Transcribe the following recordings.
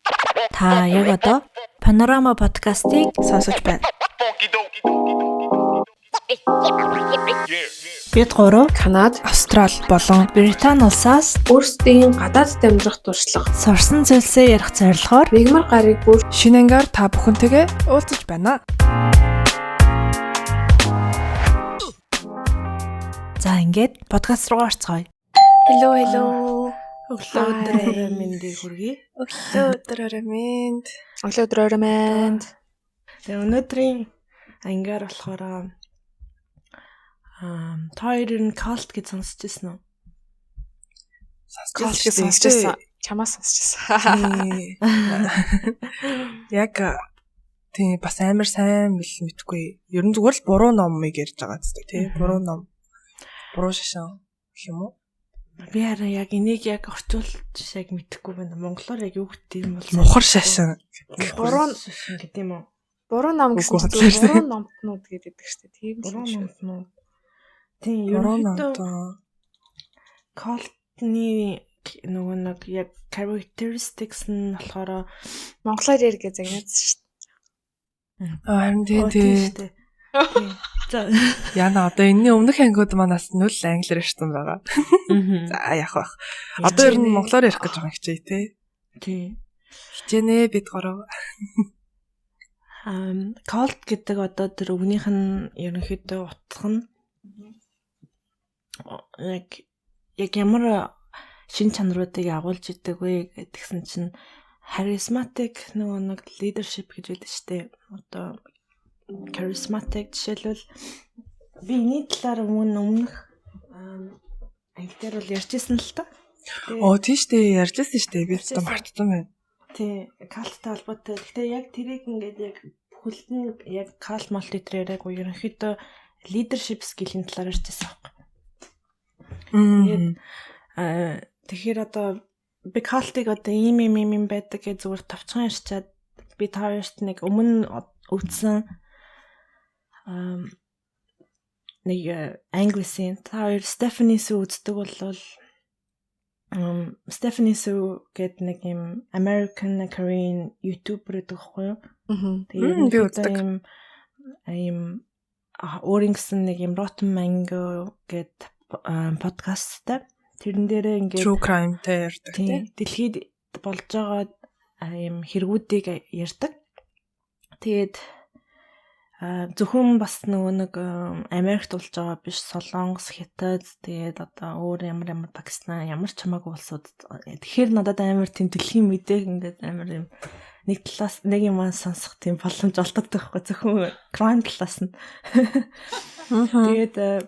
Та яг одоо Панорама подкастыг сонсож байна. Бид гурав Канад, Австрал болон Британи улсаас өөрсдийн гадаадд амьдрах туршлага, сурсан зүйлсээ ярих зорилгоор мягмар гарыг бүр шинэ ангаар та бүхэнтэйгээ уулзаж байна. За ингээд подкаст руу орцгоё. Hello hello. Өглөө өдөр орой мэндийг хүргэе. Өглөө өдөр орой мэнд. Өглөө өдөр орой мэнд. Тэгээ өнөөдрийн ангаар болохоор та хоёр нь cult гэж сонсч ирсэн үү? Cult гэж сонсч ирсэн. Чамаас сонсч ирсэн. Яг тийм бас амар сайн мэдгүй. Ер нь зүгээр л буруу номыг ярьж байгаа зү тий. Буруу ном. Буруу шашин гэх юм уу? Би харин яг энийг яг орчуулж яг мэдэхгүй байна. Монголоор яг юу гэдэг юм бол мухар шашин. Буруу шашин гэдэг юм уу? Буруу ном гэсэн чинь буруу номтнууд гэдэг шүү дээ. Тийм буруу номтнууд. Тийм ерөнхийдөө cult-ны нөгөө нэг яг characteristics нь болохоор монголоор ярь гэж загнаадсан шүү дээ. Харин тийм тийм. За Яна одоо энэний өмнөх ангиуд манаас нүл англиар ярьсан байгаа. За яах вэ? Одоо ер нь монголоор ярих гэж байгаа хичээе те. Тий. Хичээнэ бид гурав. Cult гэдэг одоо тэр үгнийх нь ерөнхийдөө утга нь яг ямар шин чанаруудыг агуулж идэг вэ гэдгсэн чинь charismatic нөгөө нэг leadership гэж байдаг штэ. Одоо charismatic жишээлбэл би энэний талаар өмнөх анги дээр бол ярьжсэн л та. Оо тийм штэ ярьжсэн штэ би одоо мартсан байна. Тийм калттай холбоотой. Гэхдээ яг тэрийг ингээд яг бүхэлд нь яг калт малт дээр яриаггүй ерөнхийдөө leadership skill-ийн талаар ярьжсэн байхгүй. Тэгээд тэгэхээр одоо би калтыг одоо ийм ийм ийм байдаг гэж зүгээр товчхон ярьчаад би та хоёрт нэг өмнө өвдсөн нэг англисын та хоёр Stephanie Soo үздэг болвол Stephanie Soo гэдэг нэг юм American Korean YouTuber гэдэг байхгүй юу? Тэгээд би үздэг. Ийм өөрийн гэсэн нэг юм Rotten Mango гэдэг подкасттай. Тэрэн дээрээ ингээд True Crime дээр ярьдаг тийм. Дэлхийд болж байгаа ийм хэрэгүүдийг ярьдаг. Тэгээд зөвхөн бас нөгөө нэг Америкт болж байгаа биш, Солонгос, Хятад, тэгээд одоо өөр ямар ямар Пакистан, ямар ч хамаагүй улсууд. Тэгэхээр надад амар тийм дэлхийн мэдээг ингээд амар юм нэг талаас нэг юм сонсох тийм боломж олддог байхгүй зөвхөн crime талаас нь. Тэгээд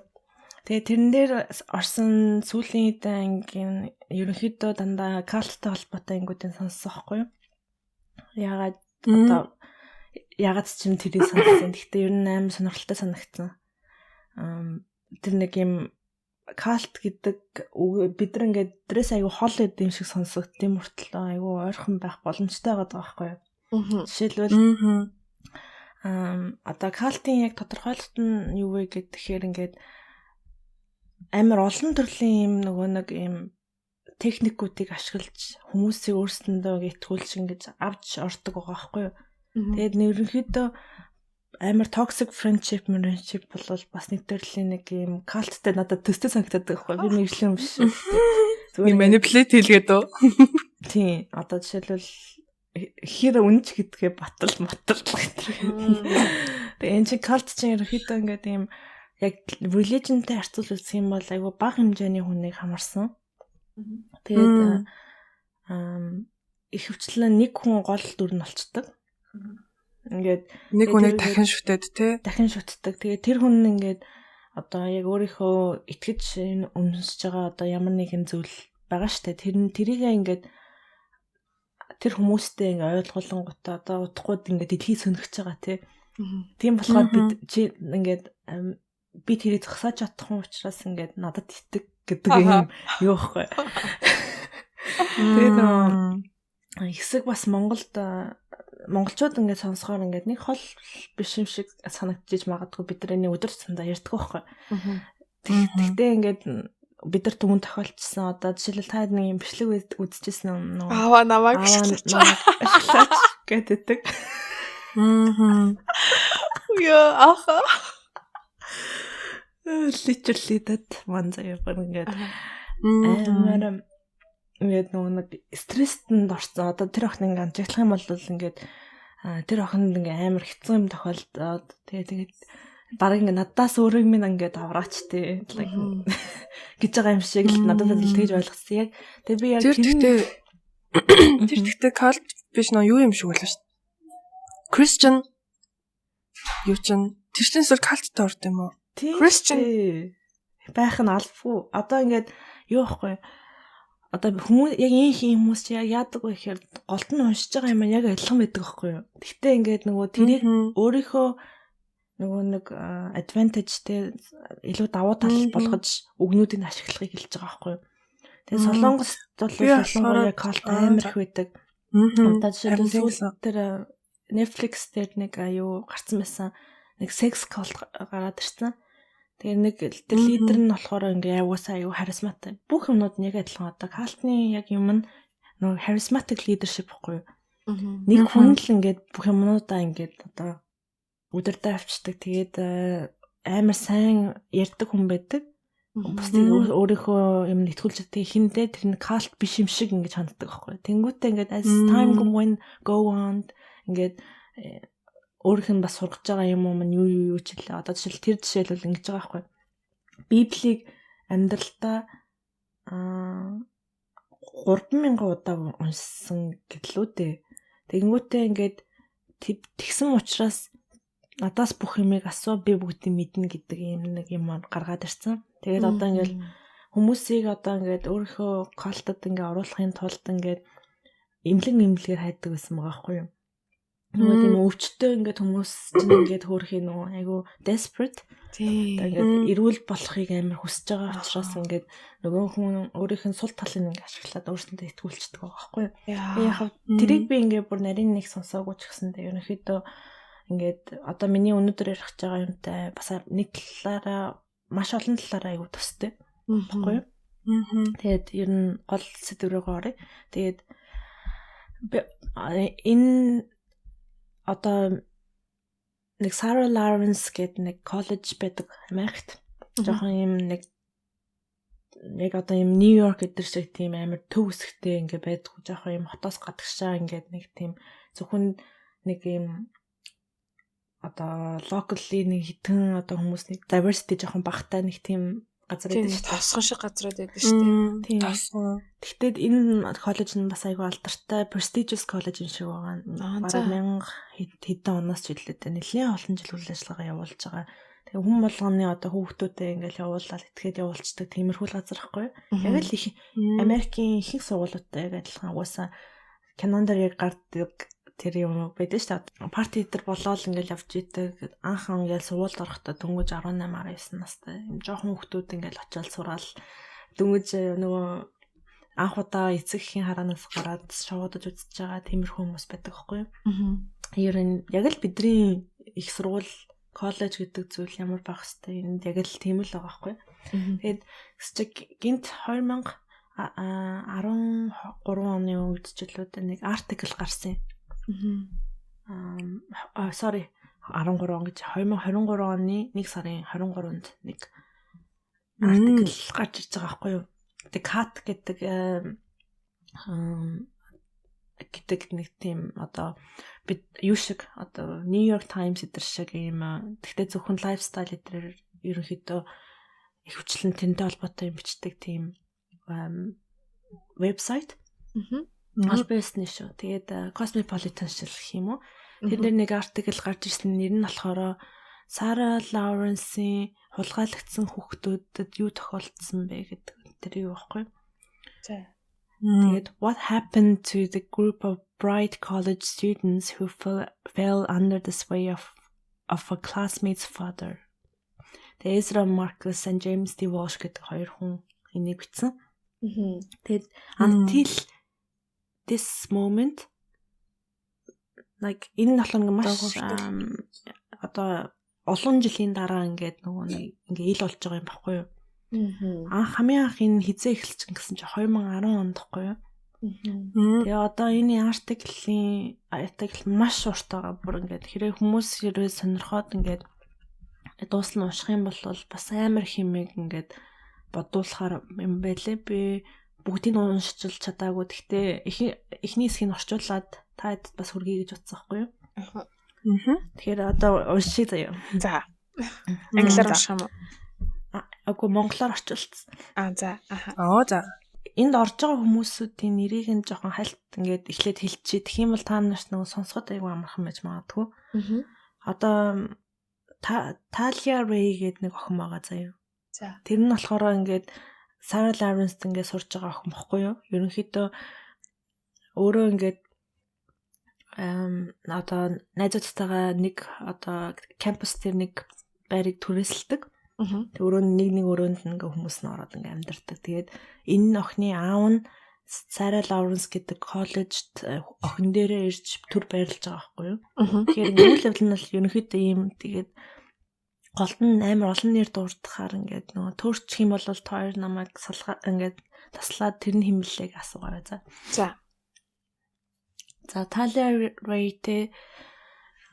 тэрэн дээр орсон сүүлийн хэдэн ангийн ерөнхийдөө дандаа калттай холбоотой ангиудыг сонссон байхгүй юу? Яагаад одоо ягаад ч юм тэрийг сонссон. Гэхдээ ер нь амар сонирхолтой санагдсан. Тэр нэг юм калт гэдэг бид нар ингээд дресс айгу хол гэдэг юм шиг сонсогдсон мөртлөө айгу ойрхон байх боломжтой байгаа байхгүй юу? Жишээлбэл одоо калтын яг тодорхойлолт нь юу вэ гэхээр ингээд амар олон төрлийн юм нөгөө нэг юм техникүүдийг ашиглаж хүмүүсийг өөрсөндөө итгүүлж ингэж авч ордог байгаа байхгүй юу? Тэгээд ерөнхийдөө амар toxic friendship бол бас нэг төрлийн нэг юм калттай надад төстэй санагдаад байгаа байхгүй. Би мэрэгжлийн юм биш. Зүгээр manipulate хийлгээд үү? Тийм. Одоо жишээлбэл хэр үнч гэдгээ батал матал гэдэг. Тэгээд энэ чинь калт чинь ерөнхийдөө ингээд юм яг religionтэй харьцуул үзэх юм бол айгүй бага хэмжээний хүнийг хамарсан. Тэгээд их хвчлэн нэг хүн гол дүр нь болчдөг. Ингээд нэг хүнийг дахин шүтээд тий. Дахин шүтдэг. Тэгээд тэр хүн нь ингээд одоо яг өөрийнхөө итгэж өмсөж байгаа одоо ямар нэгэн зүйл байгаа штэ. Тэр нь тэрийгээ ингээд тэр хүмүүстэй ингээд ойлгуулангуудаа одоо удахгүй ингээд дэлхий сөнөгч байгаа тий. Тийм болохоор бид чи ингээд би тэрийг зогсоож чадахгүй учраас ингээд надад итэг гэдэг юм юу байхгүй. Тэгээд хэсэг бас Монголд монголчууд ингээд сонсохоор ингээд нэг хол биш юм шиг санагдчихж магадгүй бид нар энийг өдөр тутамдаа ярьдаг байхгүй. Тэгтээ ингээд Бид нар түмэн тохиолдсон. Одоо жишээлбэл та нэг юм бичлэг үзчихсэн нөгөө аава намайг ашиглаач гэдэг. Мм. Яа аха. Literally that one заяа бүр ингээд амар ингээд нөгөө нэг стресстэнд орсон. Одоо тэр охин ингээд анжиглах юм бол ингээд тэр охинд ингээд амар хэцүү юм тохиолдоод тэгээд бараг ингээд надаас өөрийг минь ингээд авраач тий гэж байгаа юм шиг л надад л тэгж ойлгосон. Яг тэгээд би яг тэр тэгтээ cult биш нөө юу юм шиг байлаа шүү. Christian юу чин тэр чинь эсвэл cult-тай орд юм уу? Christian байх нь албагүй. Одоо ингээд юу байхгүй. Одоо хүмүүс яг ийм их хүмүүс чи яг яадаг вэ гэхээр голд нь уншиж байгаа юм яг адилхан байдаг байхгүй юу. Гэхдээ ингээд нөгөө тэрийг өөрийнхөө нөгөө нэг advantage-тэй илүү давуу тал болгож үгнүүдийг ашиглахыг хэлж байгаа байхгүй юу. Тэгээ Солонгост бол ялангуяа cult амар их байдаг. Одоо жишээлбэл сүүл тэр Netflix дээр нэг юу гарцсан байсан. Нэг sex cult гараад ирсэн. Тэгээ нэг тэр лидер нь болохоор ингээ явуусаа аюу харизматай. Бүх юмнууд нь яг адилхан одоо cult-ны яг юм нь нөгөө charismatic leadership байхгүй юу? Нэг хүн л ингээд бүх юмнуудаа ингээд одоо удирдах авчдаг. Тэгээд амар сайн ярьдаг хүн байдаг. Бусдыг өөрийнхөө юм нэтгүүлж чаддаг хиндэ тэр нь cult биш юм шиг ингэж ханддаг байхгүй юу? Тэнгүүтээ ингээд as time go on ингээд өөрийнх нь бас сургаж байгаа юм уу юу юу юу ч лээ. Одоо жишээл тэр жишээлбэл ингэж байгаа байхгүй. Библийг амьдралдаа 3000 удаа уншсан гэдлүү дээ. Тэгэнгүүтээ ингээд тэгсэн учраас надаас бүх юмыг асуу, би бүгдийг мэднэ гэдэг юм нэг юм гаргаад ирсэн. Тэгээд одоо ингээд хүмүүсийг одоо ингээд өөрийнхөө cult-д ингээд оруулахын тулд ингээд имлэг имлэгээр хайдаг байсан байгаа байхгүй юу? Нөгөө тийм өвчтөй ингээд хүмүүс чинь ингээд хөөрхий нөгөө айгу desperate. Тийм. Ингээд эрүүл болохыг амар хүсэж байгаа учраас ингээд нөгөө хүн өөрийнх нь сул талыг ингээд ашиглаад өөрсөндөө итгүүлчихдэг байгаа байхгүй юу? Яг тэрийг би ингээд бүр нарийн нэг сонсоогүй ч гэсэндээ ерөнхийдөө ингээд одоо миний өнөөдөр ярих гэж байгаа юмтай бас нэг талаараа маш олон талаараа айгу төстэй байхгүй юу? Тэгээд ер нь гол сэдв рүү оръё. Тэгээд энэ одоо нэг Sarah Lawrence гэдэг нэг коллеж байдаг Америкт. Жохон юм нэг яг одоо юм Нью-Йорк эдэр шиг тийм амар төв хэсэгтэй ингээ байдгүй, жохон юм хотоос гадагшаа ингээд нэг тийм зөвхөн нэг юм одоо locally нэг хитэн одоо хүмүүсний diversity жохон багтай нэг тийм газар байдаг шүү дээ. Тосгон шиг газрууд байдаг шүү дээ. Тийм. Тосгон. Тэгтээ энэ коллеж нь бас айгүй алдартай prestigious college юм шиг байгаа. Бараг 1000 хэдэн оноос ч илүүтэй нэлээд олон жил үйл ажиллагаа явуулж байгаа. Тэгээ хүн болгоны одоо хүүхдүүдээ ингээл явуулаад этгээд явуулцдаг тиймэрхүү л газар байхгүй юу? Яг л их Америкийн ихэнх сургуулиудтай яг адилхан угаасаа кинон дээр яг гардаг тэр юм байдаг шүү дээ. Party дээр болоол ингээл явж идэг. Анх ингээл сургуульд орохдоо дөнгөж 18 19 настай юм жоохон хүүхдүүд ингээл очиод сураал дөнгөж нөгөө анх удаа эцэг эхийн хараанаас гараад шоудаж үзэж байгаа тиймэрхүү хүмүүс байдаг байхгүй юу? Ер нь яг л бидний их сургууль коллеж гэдэг зүйл ямар байх хэвтэй энд яг л тийм л байгаа байхгүй юу? Тэгээд чи гинт 2013 оны үед ч үлээ нэг article гарсан юм. Sorry 13 он гэж 2023 оны 1 сарын 23-нд нэг article гарч ирж байгаа байхгүй юу? The Cut гэдэг гэдэг нэг тийм одоо бид юу шиг одоо New York Times эдэр шиг ийм тэгтээ зөвхөн lifestyle эдэр ерөнхийдөө их хүчлэн тэнтэй холбоотой юм бичдэг тийм вебсайт. Албан ёсны шүү. Тэгээд Cosmopolitan шиг гэх юм уу. Тэр дээр нэг article гарч ирсэн. Нэр нь болохоор Сара Лоуренсийн хулгайлагдсан хүүхдүүдэд юу тохиолдсон бэ гэдэг тэр юу байхгүй юу? За. Тэгээд what happened to the group of bright college students who fell under the sway of a classmate's father. Тэгээд Ezra Marcus and James D. Walsh гэдэг хоёр хүн энийг бичсэн. Тэгээд until this moment like энэ нь болохоор ингээ маш одоо олон жилийн дараа ингээд нөгөө нэг ингээ ил болж байгаа юм баггүй юу? Анх хамгийн анх энэ хизээ эхэлчихэн гэсэн чинь 2010 онд тахгүй юу? Тэгээ одоо энэ article-ийн article маш урт байгаа. Бүр ингээд хэрэг хүмүүс хэрвээ сонирхоод ингээд дуусал нь унших юм бол бас амар хэмээг ингээд бодуулахаар юм байлээ. Би бүгдийг нь уншиж чадаагүй. Гэхдээ эхний хэсгийг орчуулад та хэд бас хүргэе гэж бодсон байхгүй юу? Тэгэхээр одоо уншия заяа. За. Англиар унших юм уу? Үгүй, монголоор орчуулсан. Аа, за. Аха. Аа, за. Энд орж байгаа хүмүүсүүдийн нэрийг нь жоохон хальт ингээд эхлээд хэлчихье. Тэгэх юм бол та нарт нөгөө сонсоход айгүй амархан байж магадгүй. Одоо Талия Рэй гэдэг нэг охин байгаа заяа. За. Тэр нь болохоор ингээд Сара Лавренст ингээд сурж байгаа охин бохгүй юу? Ерөнхийдөө өөрөө ингээд одоо найзуудтайгаа нэг одоо кампус дээр нэг байрыг түрээсэлдэг. Тэг өрөө нэг өрөөнд ингээ хүмүүс нь ороод ингээ амьдардаг. Тэгээд энэ охины аав нь Сара Лавренс гэдэг коллежид охин дээрээ ирж төр байрлаж байгаа байхгүй юу? Тэгэхээр ингээ үйл явдал нь бол ерөнхийдөө ийм, тэгээд голд нь амар олон нэр дурдахаар ингээд нөгөө төрчих юм бол та хоёр намайг салгаа ингээд таслаад тэр нь химэллээг асуугаарай за. За. За, Талия Рейтэй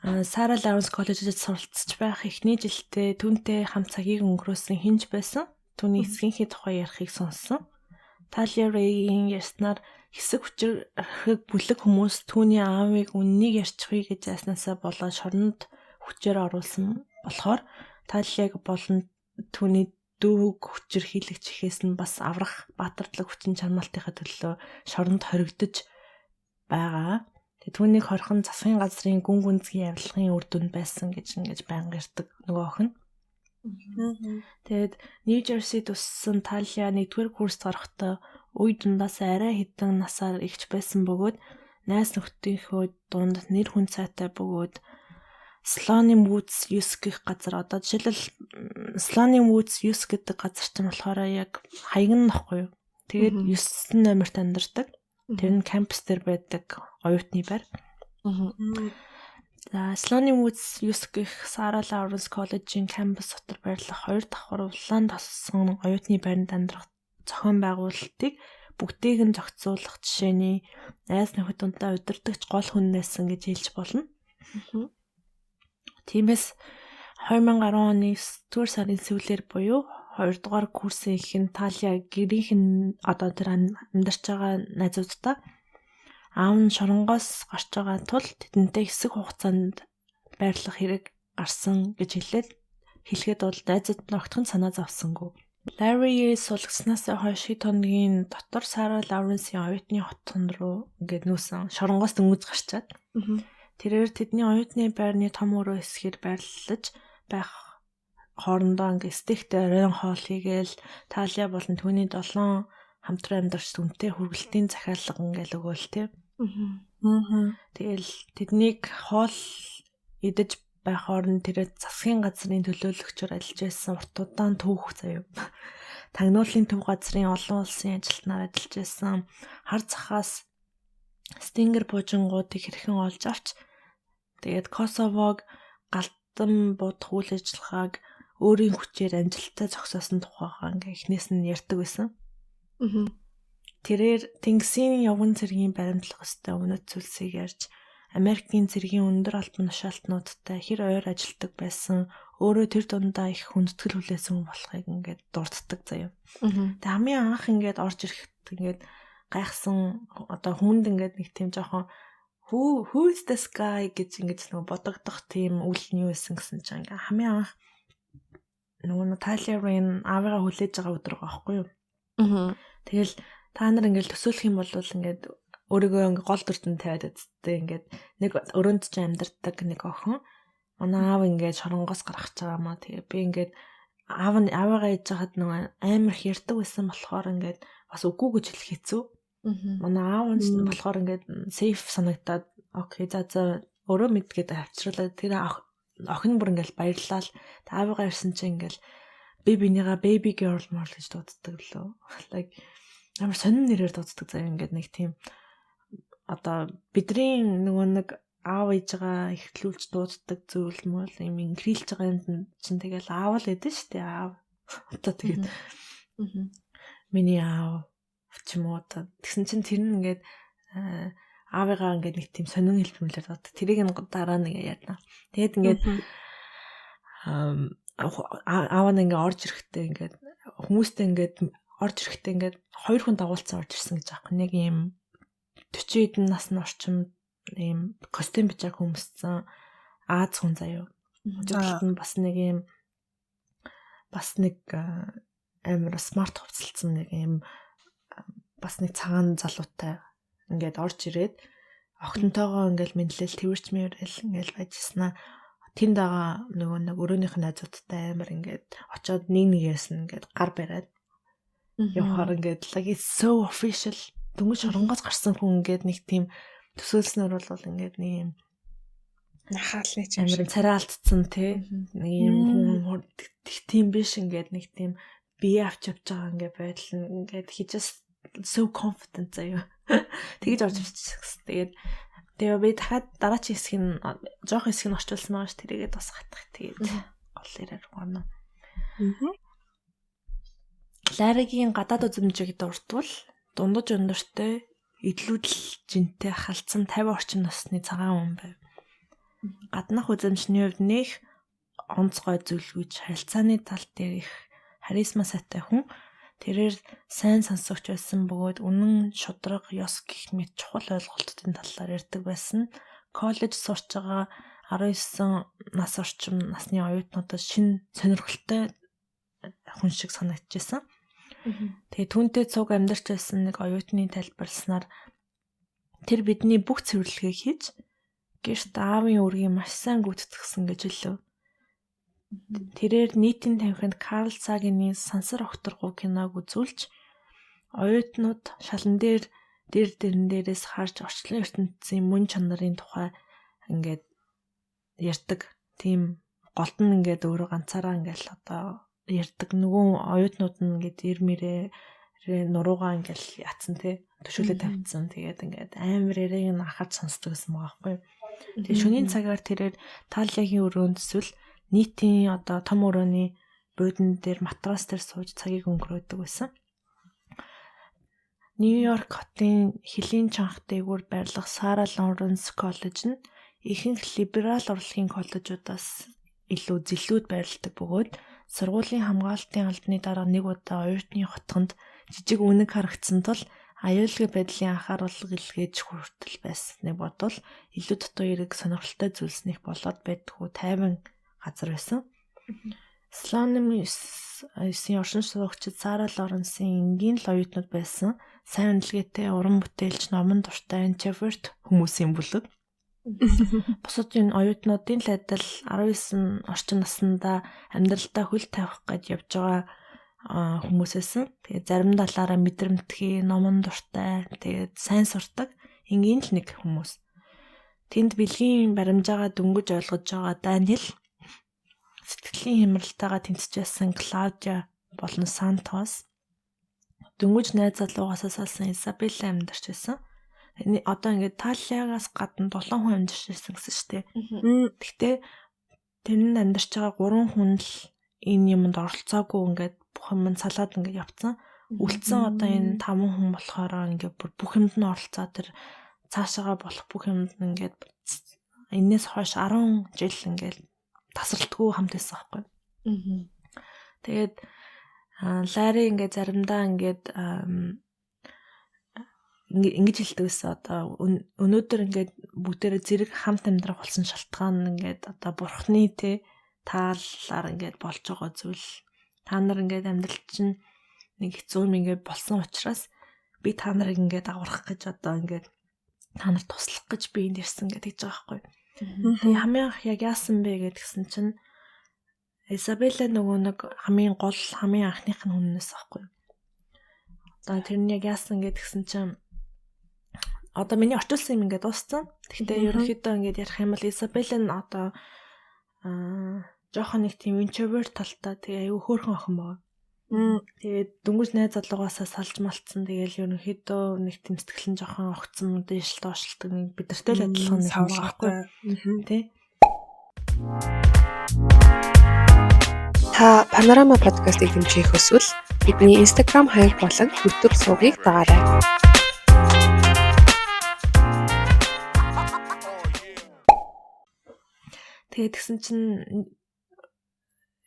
Сара Лавренс коллежид суралцж байх эхний жилдээ түүнтэй хамт цагийг өнгөрөөсөн хинж байсан. Түүний эцгийнхээ тухай ярихыг сонссон. Талия Рейгийн ярьснаар хэсэг хүчирхэг бүлэг хүмүүс түүний аавыг үннийг ярьчихъя гэж айснаасаа болоод шоронд хүчээр оруулсан болохоор Талияг болон түүний дүүг хүчирхийлэгч ихээс нь бас аврах баатарлаг хүчин чармаалтынхаа төлөө шоронд хоригдож байгаа. Тэгээ түүнийг хорхон засгийн газрын гүн гүнзгий авилгын үр дүнд байсан гэж ингэж байнга ярьдаг нөгөө охин. Тэгээд Нью Жерсид өссөн Талия 1-р курст орохдоо үе дундаас арай хэдэн насаар эгч байсан бөгөөд найз нөхдийнхөө дунд нэр хүн сайтай бөгөөд Slonim Woods 9 гэх газар, одоо жишээлбэл Slonim Woods 9 гэдэг газар чинь болохоор яг хаяг нь нөхгүй юу. Тэгээд 9 номерт амьдардаг. Тэр нь кампус дээр байдаг оюутны байр. За, Slonim Woods 9 гэх Сара Лавренс коллежийн кампус дотор байрлах 2 давхар улаан тоссон оюутны байранд амьдрах зохион байгуулалтыг бүгдийг нь зохицуулах жишээний найз нөхөд дундаа удирдагч гол хүн байсан гэж хэлж болно. Тиймээс 2010 оны 9-р сарын сүүлээр буюу 2 дугаар курсын эхэнд Талия гэрийнх нь одоо тэр амьдарч байгаа найзуудтай аав нь шоронгоос гарч байгаа тул тэдэнтэй хэсэг хугацаанд байрлах хэрэг гарсан гэж хэлэхэд бол найзууд нь огтхон санаа зовсонгүй. Ларри сулгснаас хойш хэд хоногийн дотор Сара Лавренсийн оюутны хотон руу ингээд нүүсэн шоронгоос дөнгөж гарчаад. Тэрээр тэдний оюутны байрны том өрөө хэсгээр байрлаж байх хоорондоо ингээд стейктэй оройн хоол хийгээл Талия болон түүний 7 хамтран амьдарч дүнтэй хүргэлтийн захиалга ингээл өгөөл тэ. Тэгэл тэднийг хоол идэж байх хооронд тэрээр засгийн газрын төлөөлөгчөөр ажиллаж байсан урт удаан түүх заяа. Тагнуулын төв газрын олон улсын ажилтнаар ажиллаж байсан хар захаас Стингер буужингуудыг хэрхэн олж авч тэгээд Косовог галдан будах үйл ажиллагааг өөрийн хүчээр амжилттай зогсоосон тухайгаа ингээ эхнээс нь ярьдаг байсан. Тэрээр Тэнгисийн явган цэргийн баримтлах ёстой өмнөд зүйлсийг ярьж Америкийн цэргийн өндөр албан тушаалтнуудтай хэр ойр ажилтдаг байсан, өөрөө тэр дундаа их хүндэтгэл хүлээсэн хүн болохыг ингээд дурддаг заяа. Тэгээ хамгийн анх ингээд орж ирэхэд ингээд гайхсан одоо хүнд ингээд нэг тийм жоохон who is this guy гэж ингэж нөгөө бодогдох тийм үйл нь юу байсан гэсэн чинь ингээ хамгийн анх нөгөө Tyler Rain аавыгаа хүлээж байгаа өдөр байгаа байхгүй юу. Тэгэл та нар ингээл төсөөлөх юм бол ингээд өөрийгөө ингээ гол дүртэн тавиад үзтээ ингээд нэг өрөөнд чинь амьдардаг нэг охин манай аав ингээд шоронгоос гаргаж байгаа маа. Тэгээ би ингээд аав нь аавыгаа ээж хахад нөгөө амар их ярьдаг байсан болохоор ингээд бас үгүй гэж хэлэх хэцүү. Манай аав нь болохоор ингээд safe санагдаад okay, за өөрөө мэдгээд авчруулаад тэр охин бүр ингээл баярлал. Аавыгаа ирсэн чинь ингээл би бинийгаа baby girl морл гэж дууддаг лөө. Like амар сонин нэрээр дууддаг заяа ингээд нэг тийм одоо бидний нөгөө нэг аав ээжгаа ихтлүүлж дууддаг зүйл мөл юм инхрийлж байгаа юмд чинь тэгэл аав л эдэн штэ аав. Одоо тэгээд миний аав ч юм уу одоо тэгсэн чинь тэр нь ингээд аавыгаа ингээд нэг тийм сонин хэлбэмлэр одоо тэрийг нь дараа нэг ярьна. Тэгээд ингээд аав нь ингээд орж ирэхдээ ингээд хүмүүстэй ингээд орж ирэхдээ ингээд хоёр хүн дагуулсан орж ирсэн гэж аахгүй. Нэг юм 40 хэдэн насны орчим ийм костюм бичаг өмссөн Аз хүн заяо. Хажуу талд нь бас нэг юм бас нэг амар смарт хувцалцсан нэг юм бас нэг цагаан залуутай ингээд орж ирээд охинтойгоо ингээд мэдлэл тэрч мэрэл ингээд байжснаа тэнд байгаа нөгөө нэг өрөөнийх нь найзуудтай амар ингээд очоод нэг нэгээс нь ингээд гар бариад явахаар ингээд like it's so official дөнгөж шоронгоос гарсан хүн ингээд нэг тийм төсөөлснөр бол ингээд нэг юм нахаалны ч юм амар царай алдсан тий нэг юм хүн тийм биш ингээд нэг тийм бие авч явж байгаа ингээд байдал нь ингээд he just so confident заяа. Тэгэж орж ирчихсэн. Тэгээд тэгээ би дахиад дараагийн хэсгийг нь жоох хэсгийг нь орчуулсан байгаа ш тэрийгээ бас хатах. Тэгээд гол яриар гарна. Ларигийн гадаад үзмжийг дуртвал дундаж өндөртэй идлүүдл жинтэй халдсан 50 орчим насны цагаан хүн байв. Гаднах үзэмжний хувьд нэх онцгой зүйлгүйч харилцааны тал дээр их харизма сайтай хүн. Тэрээр сайн сонсогч байсан бөгөөд үнэн шударга ёс гэх мэт чухал ойлголтын талаар ярьдаг байсан. Коллеж сурч байгаа 19 нас орчим насны оюутнуудад шинэ сонирхолтой хүн шиг санагдчихсан. Тэгээ түүнтэй цуг амьдарч байсан нэг оюутны тайлбарласнаар тэр бидний бүх цэвэрлэгийг хийж гэрт аавын үүргийг маш сайн гүйцэтгсэн гэж хэлв. Тэрээр нийтийн тамхинд Карл Сагины Сансар огторгуй киног үзүүлж оюутнууд шалан дээр дэр дэрэн дээрээс харж орчлон ертөнцийн мөн чанарын тухай ингээд ярьдаг. Тийм голд нь ингээд өөрөө ганцаараа ингээд одоо ярьдаг. Нөгөө оюутнууд нь ингээд ир мэрээ нуруугаа ингээд ятсан тий төшөөлөө тавьчихсан. Тэгээд ингээд амар яриаг нь анхаарч сонсдог гэсэн байгаа байхгүй. Тэгээд шөнийн цагаар тэрээр Таалиагийн өрөөнд эсвэл нийтийн одоо том өрөөний буудан дээр матрас дээр сууж цагийг өнгөрөөдөг байсан. Нью-Йорк хотын хөлийн чанх дээгүүр байрлах Сара Лоренс коллеж нь ихэнх либерал урлагийн коллежуудаас илүү зэлүүд байрладаг бөгөөд сургуулийн хамгаалтын албаны дараа нэг удаа оюутны хотхонд жижиг үнэг харагдсан тул аюулгүй байдлын анхааруулга илгээж хүртэл байсныг бодвол илүү дутуу эрэг сонирхолтой зүйлснийх болоод байдгүй тайван газар байсан. Слоным 9-ийн оршин суугчид Сара Лоренсийн энгийн л оюутнууд байсан. Сайн үнэлгээтэй, уран бүтээлч, номон дуртай introvert хүмүүсийн бүлэг. Бусад энэ оюутнуудын л адил 19 орчим наснда амьдралдаа хөл тавих гэж явж байгаа хүмүүсээсэн. Тэгээд зарим талаараа мэдрэмтгий, номон дуртай, тэгээд сайн сурдаг энгийн л нэг хүмүүс. Тэнд бэлгийн баримжаагаа дөнгөж ойлгож байгаа Даниэл сэтгэлийн хямралтайгаа тэмцэж байсан Клаудиа болон Сантос дөнгөж найз залуугаасаа салсан Изабелла амьдарч байсан. Одоо ингээд Талиагаас гадна 7 хүн амьдарч байсан гэсэн шүү дээ. Гэхдээ тэр нь амьдарч байгаа 3 хүн л энэ юмд оролцоогүй ингээд бүх юм нь салаад ингээд явцсан. Үлдсэн одоо энэ 5 хүн болохоор ингээд бүх юмд нь оролцоо тэр цаашаага болох бүх юмд нь ингээд энээс хойш 10 жил ингээд тасралтгүй хамт байсан байхгүй. Тэгээд Лари ингээд заримдаа ингээд ингэж хэлдэг байсан. Одоо өнөөдөр ингээд бүгдээрээ зэрэг хамт амьдрах болсон шалтгаан нь ингээд одоо бурхны те тааллаар ингээд болж байгаа зүйл. Та нар ингээд амьдрал чинь нэг хэцүү юм ингээд болсон учраас би та нарыг ингээд аврах гэж одоо ингээд та нар туслах гэж би энд ирсэн гэдэг байгаа байхгүй. Тэгээ хамгийн анх яг яасан бэ гэдгсэн чинь Изабелла нөгөө нэг хамгийн гол хамгийн анхных нь хүннээс байхгүй. Одоо тэр нь яг яасан гэдгсэн чинь одоо миний орчуулсан юм ингээд дууссан. Гэхдээ ерөнхийдөө ингээд ярих юм бол Изабелла нь одоо жоохон нэг тийм introvert талтай тэгээ аюу хөөрхөн охин байгаа. Тэгээд дөнгөж найз залуугаасаа салж малтсан. Тэгээл ерөнхийдөө нэг тийм сэтгэл нь жоохон огцсон дээшл доошлдог нэг бидэртэй л адилхан нэг юм байхгүй. Тэ. Та Панорама подкастыг дэмжих хүсвэл бидний Instagram хаяг болон YouTube сувгийг дагаарай. Тэгээд тэгсэн чинь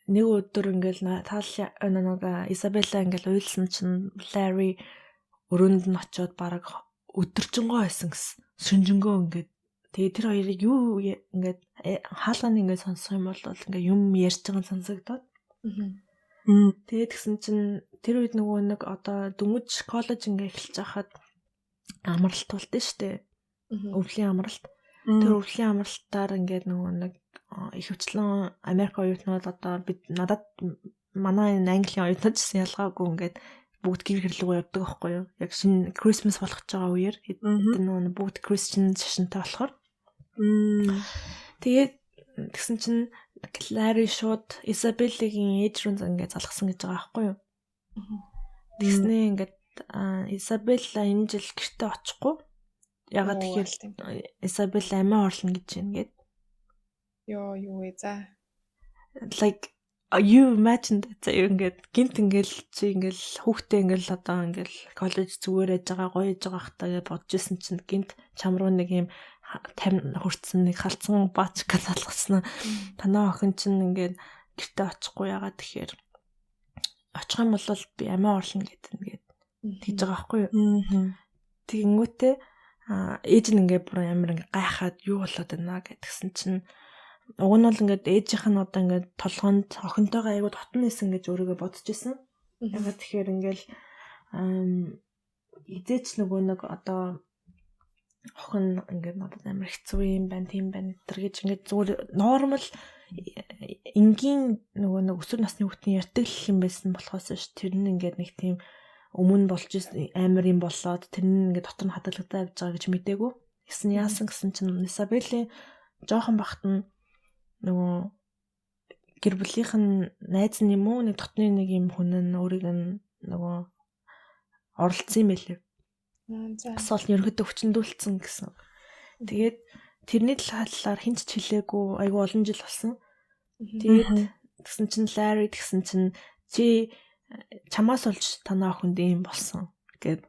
нэг өдөр ингээл Таалия нэг Изабелла ингээл уйлсан чинь Ларри өрөөнд нь очиод бараг өдөржингөө байсан гэсэн. Шүнжэнгөө ингээд тэгээд тэр хоёрыг юу ингээд хаалганы ингээд сонсох юм бол ингээд юм ярьж байгаа нь сонсогдоод. Тэгээд тэгсэн чинь тэр үед нөгөө нэг одоо дөнгөж коллеж ингээд эхэлж байхад амралт болтой шүү дээ. Өвлийн амралт. Тэр өвлийн амралтаар ингээд нөгөө нэг ихэвчлэн Америк оюутнууд одоо бид надад манай энэ Английн оюутнууд ч гэсэн ялгаагүй ингээд бүгд гэр гэрлүүгээ явдаг байхгүй юу? Яг шинэ Christmas болох гэж байгаа үеэр тэр нөгөө бүгд Christian шашинтай болохоор. Тэгээд тэгсэн чинь Ларри шууд Изабеллагийн ээж рүү ингээд залгасан гэж байгаа байхгүй юу? Тэгснээ ингээд Изабелла энэ жил гэртээ очихгүй. Ягаад тэгэхээр Изабелла амиа орлно гэж байна гээд. Йоо юу вэ за. Like you imagine that заяа ингээд гинт ингээл чи ингээл хүүхдээ ингээл одоо ингээл коллеж зүгээр яж байгаа гоё яж байгаа хта гэж бодож исэн чинь гинт чам руу нэг юм 50 хүртсэн нэг халдсан баачка залгасан. Танаа охин чинь ингээд гэртээ очихгүй ягаад тэгэхээр очих юм бол би амиа орлно гэдэг ингээд тэгж байгаа байхгүй юу. Тэгэнгүүтээ ээж нь ингээд бүр амар ингээд гайхаад юу болоод байна гэдгсэн чинь уг нь бол ингээд ээжийнх нь одоо ингээд толгоонд охинтойгоо айгуу дотно исэн гэж өөрийгөө бодож исэн. Ягаад тэгэхээр ингээл эзээч нөгөө нэг одоо охин ингээд надад амар хэцүү юм байна, тийм байна гэтэр гэж ингээд зүгээр нормал энгийн нөгөө нэг өсвөр насны хүүхдийн ярьдаг юм байсан болохоос ш тэр нь ингээд нэг тийм өмнө болж исэн амар юм болоод тэр нь ингээд дотор нь хадгалагдаа явж байгаа гэж мдээгүй. Тэгсэн яасан гэсэн чинь Изабеллийн жоохон бахт нь нөгөө гэр бүлийнх нь найз нь юм уу нэг дотны нэг юм хүн нь өөрийг нь нөгөө оролцсон юм байлээ. Асуулт нь ерөнхийдөө хүчндүүлсэн гэсэн. Тэгээд тэрний талаар хэн ч хэлээгүй айгүй олон жил болсон. Тэгээд тэгсэн чинь Ларри тэгсэн чинь чи чамаас олж танаа охинд ийм болсон гэд.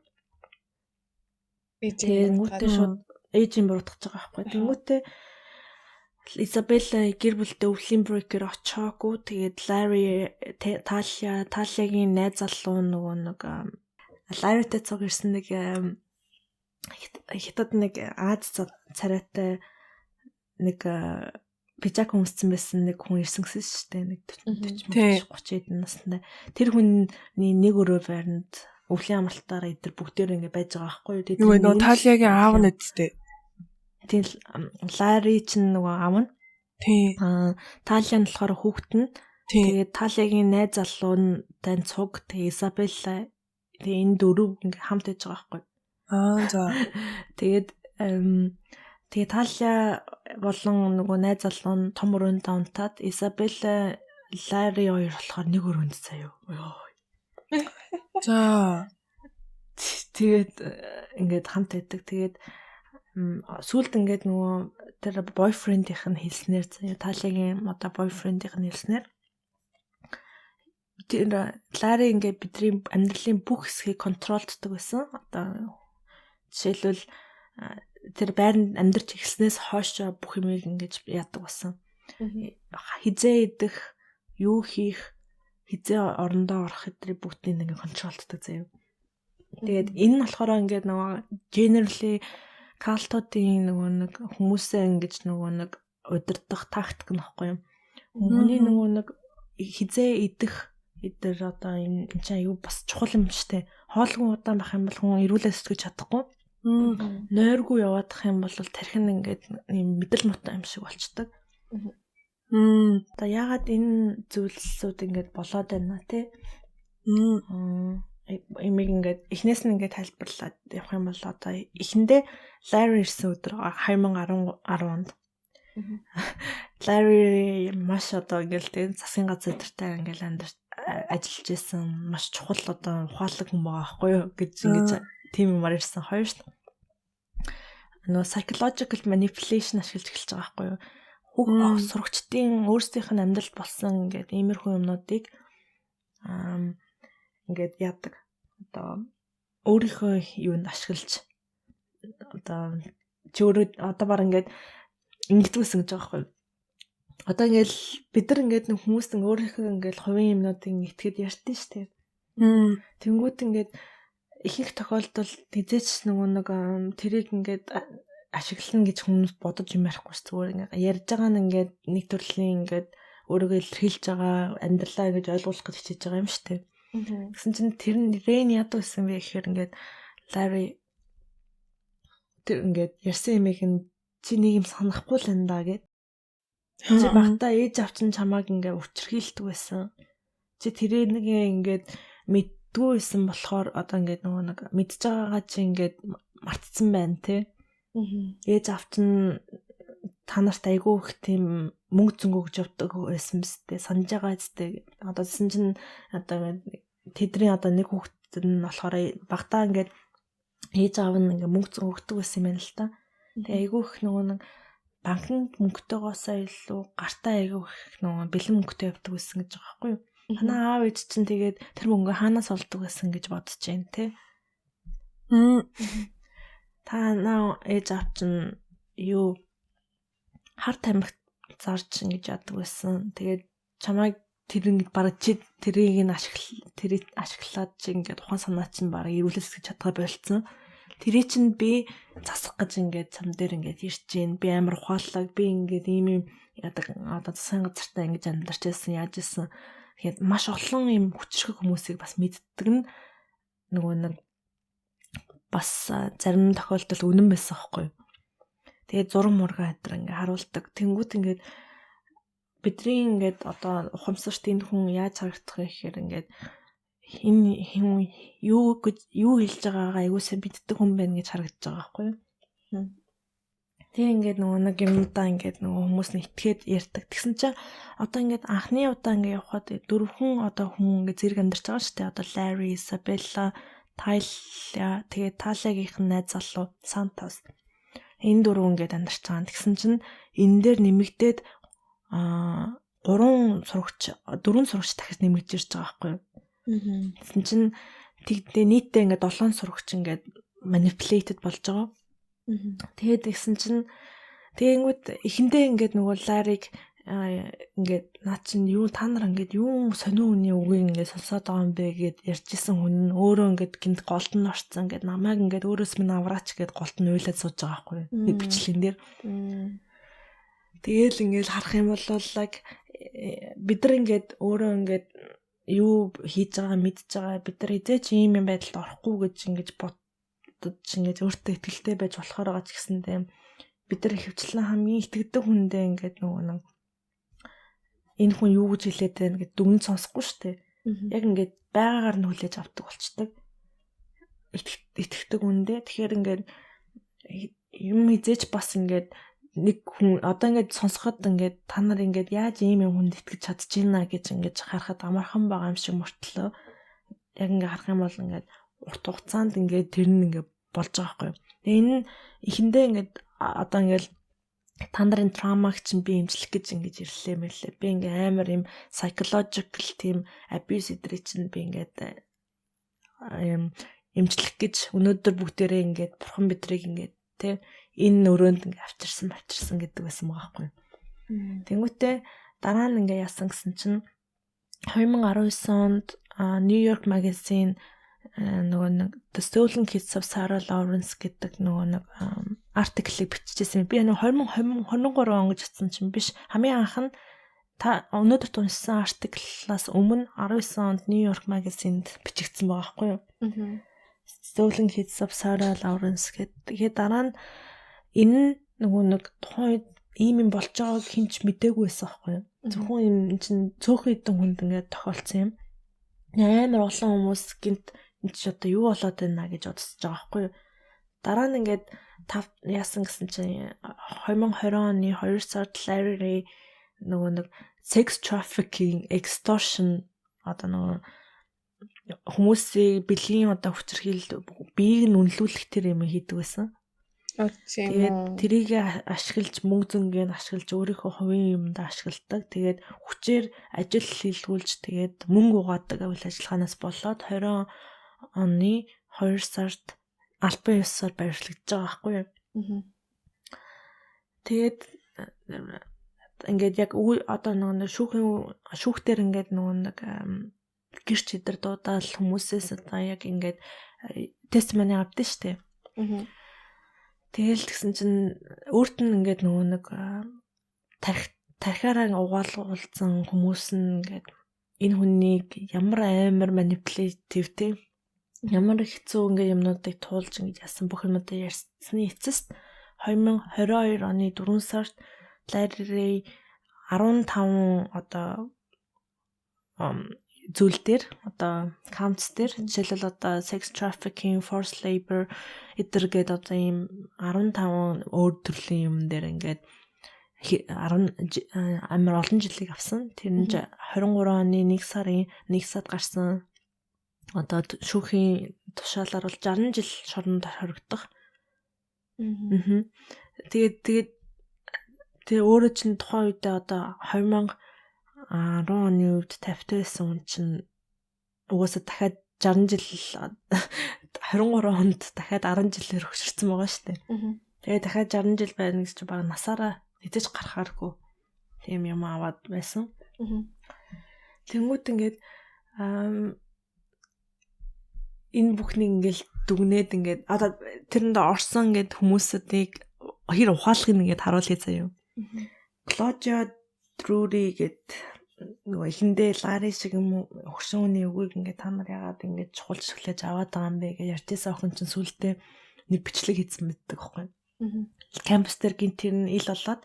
Тэгэнгүүтээ шууд ээжийн буруутгаж байгаа байхгүй. Тэгэнгүүтээ Изабелла гэр бүлдээ өвлийн брейкер очоогүй. Тэгээд Ларри Таалия Таалиагийн найз залуу нөгөө нэг Ларритай цуг ирсэн нэг хятад нэг Аз царайтай нэг пижак өмссөн байсан нэг хүн ирсэн гэсэн шүү дээ. Нэг 40 30 хэдэн настай. Тэр хүний нэг өрөө байранд өвлийн амралтаараа эдэр бүгдээр ингэ байж байгаа байхгүй юу. Тэгээд нөгөө Таалиагийн аав нь үсттэй. Тийм Ларри чинь нөгөө аав нь. Тийм. Таалиа нь болохоор хүүхэд нь. Тэгээд Таалиагийн найз залуу нь тань цуг тэгээд Изабелла тэгээд энэ дөрөв ингээ хамт байж байгаа байхгүй. Аа за. Тэгээд тэгээд Таалиа болон нөгөө найз залуу нь том өрөөнд унтаад Изабелла Ларри хоёр болохоор нэг өрөөнд заяа. За. Тэгээд ингээд хамт байдаг. Тэгээд сүүлд ингээд нөгөө тэр бойфрендийнх нь хэлснээр заяа Таалиагийн одоо бойфрендийнх нь хэлснээр тэр Ларри ингээд бидний амьдралын бүх хэсгийг контролддог байсан. Одоо жишээлбэл тэр байранд амьдарч эхэлснээс хойш бүх юмыг ингэж яадаг болсон. Хизээ идэх, юу хийх, хизээ орондоо орох хэдрийг бүгднийг ингээд контролддог заяа. Тэгээд энэ нь болохоор ингээд нөгөө generally калтуудын нөгөө нэг хүмүүсээ ингэж нөгөө нэг удирдах тактик нь баггүй юм. Хүний нөгөө нэг хизээ идэх эдэр одоо энэ чинь аюу бас чухал юм штэ. Хоолгүй удаан байх юм бол хүн эрүүлээ сэтгэж чадахгүй. Нойргүй яваадах юм бол тархин ингээд юм мэдэл муутай юм шиг болчдөг. Одоо яагаад энэ зүйлсүүд ингээд болоод байна те? Имийг ингээд эхнээс нь ингээд тайлбарлаад явах юм бол одоо эхэндээ Larry ирсэн өдөр 2010 онд Larry маш одоо ингээд тийм засгийн газар өдөртэй ингээд амьдарч ажиллаж исэн маш чухал одоо ухаалаг хүн байгаа байхгүй юу гэж ингэж тийм юмар ирсэн. Хоёрт нөгөө psychological manipulation ашиглаж эхэлж байгаа байхгүй юу. Сурагчдын өөрсдийнх нь амьдралд болсон ингээд иймэрхүү юмнуудыг ингээд яадаг. Одоо өөрийнхөө юунд ашиглаж одоо чи өөрөө одоо баг ингээд ингэдэгсэн гэж байгаа байхгүй. Одоо ингээд бид нар ингээд нэг хүмүүс өөрийнхөө ингээд хувийн юмнуудыг итгэд ярьдэн шүү дээ. Тэнгүүт ингээд ихэнх тохиолдолд тэзээч нөгөө нэг тэрийг ингээд ашиглана гэж хүмүүс бодож юм ярихгүй ш. Зүгээр ингээд ярьж байгаа нь ингээд нэг төрлийн ингээд өөрийгөө илэрхийлж байгаа амьдралаа ингэж ойлгуулах гэж хичээж байгаа юм шүү дээ. Тэгсэн чинь тэр нь Рейн яадаг гэсэн бэ гэхээр ингээд Ларри тэр ингээд ярьсан юмыг нь чи нэг юм санахгүй л энэ да гэд. Чи багтаа ээж аав чинь чамааг ингээд өвчрхийлдэг байсан. Чи тэрийг нэг ингээд мэддгүй байсан болохоор одоо ингээд нөгөө нэг мэдж байгаагаа чи ингээд мартцсан байна те. Ээж аав чинь та нарт айгүй их тийм мөнгө зөнгө өгж явдаг байсан биз дээ. Санаж байгаа зү. Одоо тэсэн чинь одоо тэдний одоо нэг хүүхэд нь болохоор багтаа ингээд ээж аав нь ингээд мөнгө зөнгө өгдөг байсан юм байна л та. Тэгээ айгүй их нөгөө нэг банкнд мөнгөтэйгоосоо илүү гартаа айгүй их нөгөө бэлэн мөнгөтэй явдаг байсан гэж байгаа байхгүй юу? Танаа аав ээж чинь тэгээд тэр мөнгөө хаанаас олдог байсан гэж бодож байна те. Танаа ээж аав чинь юу хар тамхи зарж ингэж яадаг байсан. Тэгээд чамайг тэр ингэж бараг чи тэрийг нь тэрийг ашиглаад чи ингээд ухаан санаа чинь бараг эрүүлэсгэж чадгаа болцсон. Тэрий чинь би засах гэж ингээд чам дээр ингээд ирж гин. Би амар ухаалаг. Би ингээд ийм юм яадаг одоо засгийн газартаа ингэж амьдарч байсан, яаж исэн. Тэгэхээр маш олон юм хүчрхэг хүмүүсийг бас мэддэг нь нөгөө нэг бас зарим тохиолдолд үнэн байсан байхгүй юу? Тэгээд зураг мурга хатар ингээ харуулдаг. Тэнгүүт ингээд бидний ингээд одоо ухамсарт энэ хүн яаж харагдах вэ гэхээр ингээд энэ хүн юу гэж юу хэлж байгаагаа аягүй сайн мэддэг хүн байна гэж харагдаж байгаа байхгүй юу? Тэгээ ингээд нөгөө нэг юмудаа ингээд нөгөө хүмүүс нь итгээд ярьдаг. Тэгсэн чинь одоо ингээд анхны удаа ингээд явхад дөрвөн одоо хүн ингээд зэрэг амьдарч байгаа шүү дээ. Одоо Larry, Isabella, Talia, тэгээд Talia-гийнх нь найз залуу Santos. Энэ дөрөв ингээд амьдарч байгаа. Тэгсэн чинь энэ дээр нэмэгдээд 3 сурагч 4 сурагч дахиж нэмэгдэж ирж байгаа байхгүй юу? Тэгсэн чинь тэгдээ нийтдээ ингээд 7 сурагч ингээд manipulated болж байгаа. Тэгээд тэгсэн чинь тэгэнгүүт эхэндээ ингээд нөгөө Лариг ингээд наа чинь юу та нар ингээд юу сонио хүний үгийг ингээд сонсоод байгаа юм бэ гэд ярьжсэн хүн нь өөрөө ингээд гинт голд нь орцсон ингээд намайг ингээд өөрөөс минь авраач гэд голд нь уйлаад сууж байгаа байхгүй юу нэг бичлэгэн дээр. Тэгээл ингээд харах юм бол like бид нар ингээд өөрөө ингээд юу хийж байгаа мэдж байгаа бид нар эзээч ийм юм байдалд орохгүй гэж ингэж бодож ингэж өөртөө итгэлтэй байж болохоор байгаа ч гэсэндээ бид нар ихэвчлэн хамгийн итгэдэг хүндээ ингээд нөгөө нэг энэ хүн юу гэж хэлээд байна гэд дүгнэн сонсохгүй шүү дээ. Яг ингээд байгаагаар нь хүлээж авдаг болчдөг. Итгэдэг хүндээ. Тэгэхээр ингээд юм хизээч бас ингээд нэг хүн одоо ингээд сонсоход ингээд та нар ингээд яаж ийм юм хүнд итгэж чадчихна гэж ингээд харахад амархан байгаа юм шиг мөртлөө яг ингээд харах юм бол ингээд урт хугацаанд ингээд тэр нь ингээд болж байгаа байхгүй юу. Тэгээ энэ нь эхэндээ ингээд одоо ингээд та нарын травмаг чинь би эмчлэх гэж ингэж ирлээ мэрлээ. Би ингээ амар юм psychological тийм abuse эдрий чинь би ингээд юм эмчлэх гэж өнөөдөр бүгдээрээ ингээд бурхан бидрийг ингээд тэ энэ өрөөнд ингээ авчирсан гэдэг байсан байгаа байхгүй. Тэнгүүтээ дараа нь ингээ яасан гэсэн чинь 2019 онд New York Magazine нөгөө нэг The Stolen Kids of Sarah Lawrence гэдэг нөгөө нэг артиклийг биччихсэн. Би нэг 2023 он гэж утсан чинь биш. Хамгийн анх нь та өнөөдөр уншсан артиклаас өмнө 19 онд New York Magazine-д бичигдсэн байгаа байхгүй юу? Stolen Kids of Sarah Lawrence гэдэг. Тэгээд дараа нь энэ нь нөгөө нэг тухайн үед ийм юм болж байгааг хэн ч мдээгүй байсан байхгүй юу? Зөвхөн юм чинь цөөхөн хэдэн хүнд ингээд тохиолдсон юм. Амар олон хүмүүс гинт энэ чи одоо юу болоод байна гэж бодсож байгаа байхгүй юу? Дараа нь ингээд яасан гэсэн чинь 2020 оны 2 сард Larry нөгөө нэг sex trafficking, extortion одоо нөгөө хүмүүсийг бэлгийн одоо хүчирхийлэл биеийг нь үнэлүүлэх тэр юм хийдэг байсан. Тэгээд тэрийг ашиглаж, мөнгө зөнгийг ашиглаж, өөрийнхөө хувийн юмд ашигладаг. Тэгээд хүчээр ажил хийлгүүлж, тэгээд мөнгө угаадаг үйл ажиллагаанаас болоод 20 оны 2 сард албан ёсоор барилгаж байгаа байхгүй юу? Тэгээд ингээд яг одоо нөгөө шүүхийн шүүхтэр ингээд нөгөө нэг гэрч идэр дуудаал хүмүүсээс одоо яг ингээд testimony авдсан шүү дээ. Тэгэл тэгсэн чинь өөрт нь ингээд нөгөө нэг тархиараа угаалгуулсан хүмүүс нь ингээд энэ хүнийг ямар амар manipulative, те, ямар хэцүү ингээд юмнуудыг туулж ингэж яасан бүх юмудаа ярьсны эцэст 2022 оны 4 сард Larry 15 одоо зүйл дээр, одоо counts дээр, жишээлбэл одоо sex trafficking, forced labor эдэр гээд одоо ийм 15 өөр төрлийн юм дээр ингээд 10 амар олон жилийг авсан. Тэр нь 23 оны 1 сарын 1 сард гарсан одоо шүүхийн тушаалаар бол 60 жил шоронд хоригдох. Аа. Тэгээд тэр өөрөө чинь тухайн үедээ одоо 2010 оны үед 50 байсан хүн чинь угаасаа дахиад 60 жил, 23 онд дахиад 10 жилээр хөшөрсөн байгаа шүү дээ. Тэгээд дахиад 60 жил байна гэж чинь баг насаараа хэзээ ч гарахааргүй тийм юм аваад байсан. Тэнгүүт ингээд энэ бүхнийг ингээл дүгнээд, ингээд одоо тэрэнд орсон ингээд хүмүүсүүдийг хэр ухаалахыг ингээд харуулъя заяа. Клаудиа Друри гэд нөгөө эхэндээ Лари шиг юм хөршин хүний үгийг ингээд та нар ягаад ингээд чухалч хүлээж аваад байгаа юм бэ гэж ярьжсэн охин чинь сүултээ нэг бичлэг хийсэн мэддэг байхгүй. Кампус дээр гинт тэр нь ил болоод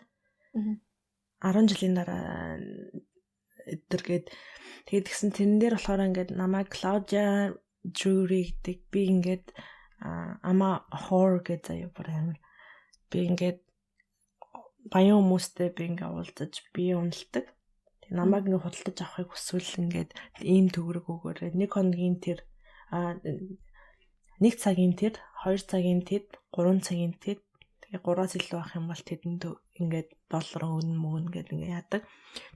10 жилийн дараа эдэргээд тэгээд тэгсэн. Тэрэн дээр болохоор ингээд намайг Клаудиа Друри гэдэг, би ингээд I'm a whore гэж заяа, бүр амар би ингээд баян хүмүүстэй би ингээд уулзаж бие үнэлдэг. Тэг намайг ингээд худалдаж авахыг хүсвэл ингээд ийм төгрөг өгөөрэй. Нэг хоногийн тэр, нэг цагийн тэр, 2 цагийн тэр, 3 цагийн тэр, тэгээ гураас илүү авах юм бол тэдэнд ингээд доллар өгнө мөгнө гэдэг ингээд яадаг.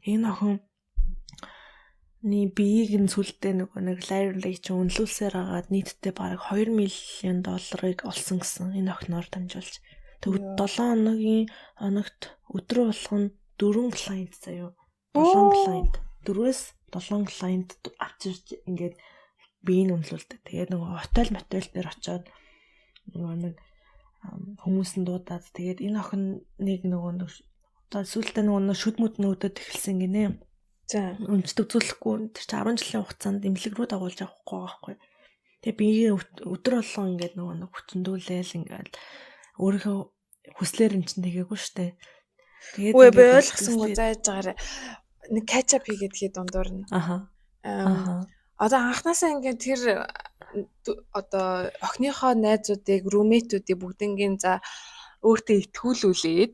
Энэ охин биеийг нь сүлдээ нөгөө нэг Larry Ray чинь үнэлүүлсээр агаад нийтдээ бараг 2 мянган долларыг олсон гэсэн энэ охиноор дамжуулж. Тэгвэл 7 хоногийн хоногт өдрө болгоно 4 client заяа. 7 client. 4-өөс 7 client авчирч ингээд биеийг үнэлүүлдэг. Тэгээд нөгөө hotel мотел дээр очиод нөгөө нэг хүмүүс нь дуудаад, тэгээд энэ охин нэг нөгөө нэг одоо сүүлдээ нөгөө нэг шүд мүд нүүдээд эхэлсэн гинэ. Өмчтөг зүйлэхгүй, тэр чинь 10 жилийн хугацаанд эмнэлэг рүү дагуулж авахгүй байгаа байхгүй. Тэгээ биеийн өдөр болгон ингээд нөгөө нэг хүчндүүлээл ингээд өөрийнхөө хүслээр юм чинь тэгээгүй штэ. Тэгээд Үгүй, би ойлгосонгүй, зааж байгаарай. Нэг catch up хийгээд хий дундуур нь. Одоо анханасаа ингээд тэр одоо охиныхоо найзуудыг, roommate үүдийг бүгднгийн за өөртөө итгүүлүүлээд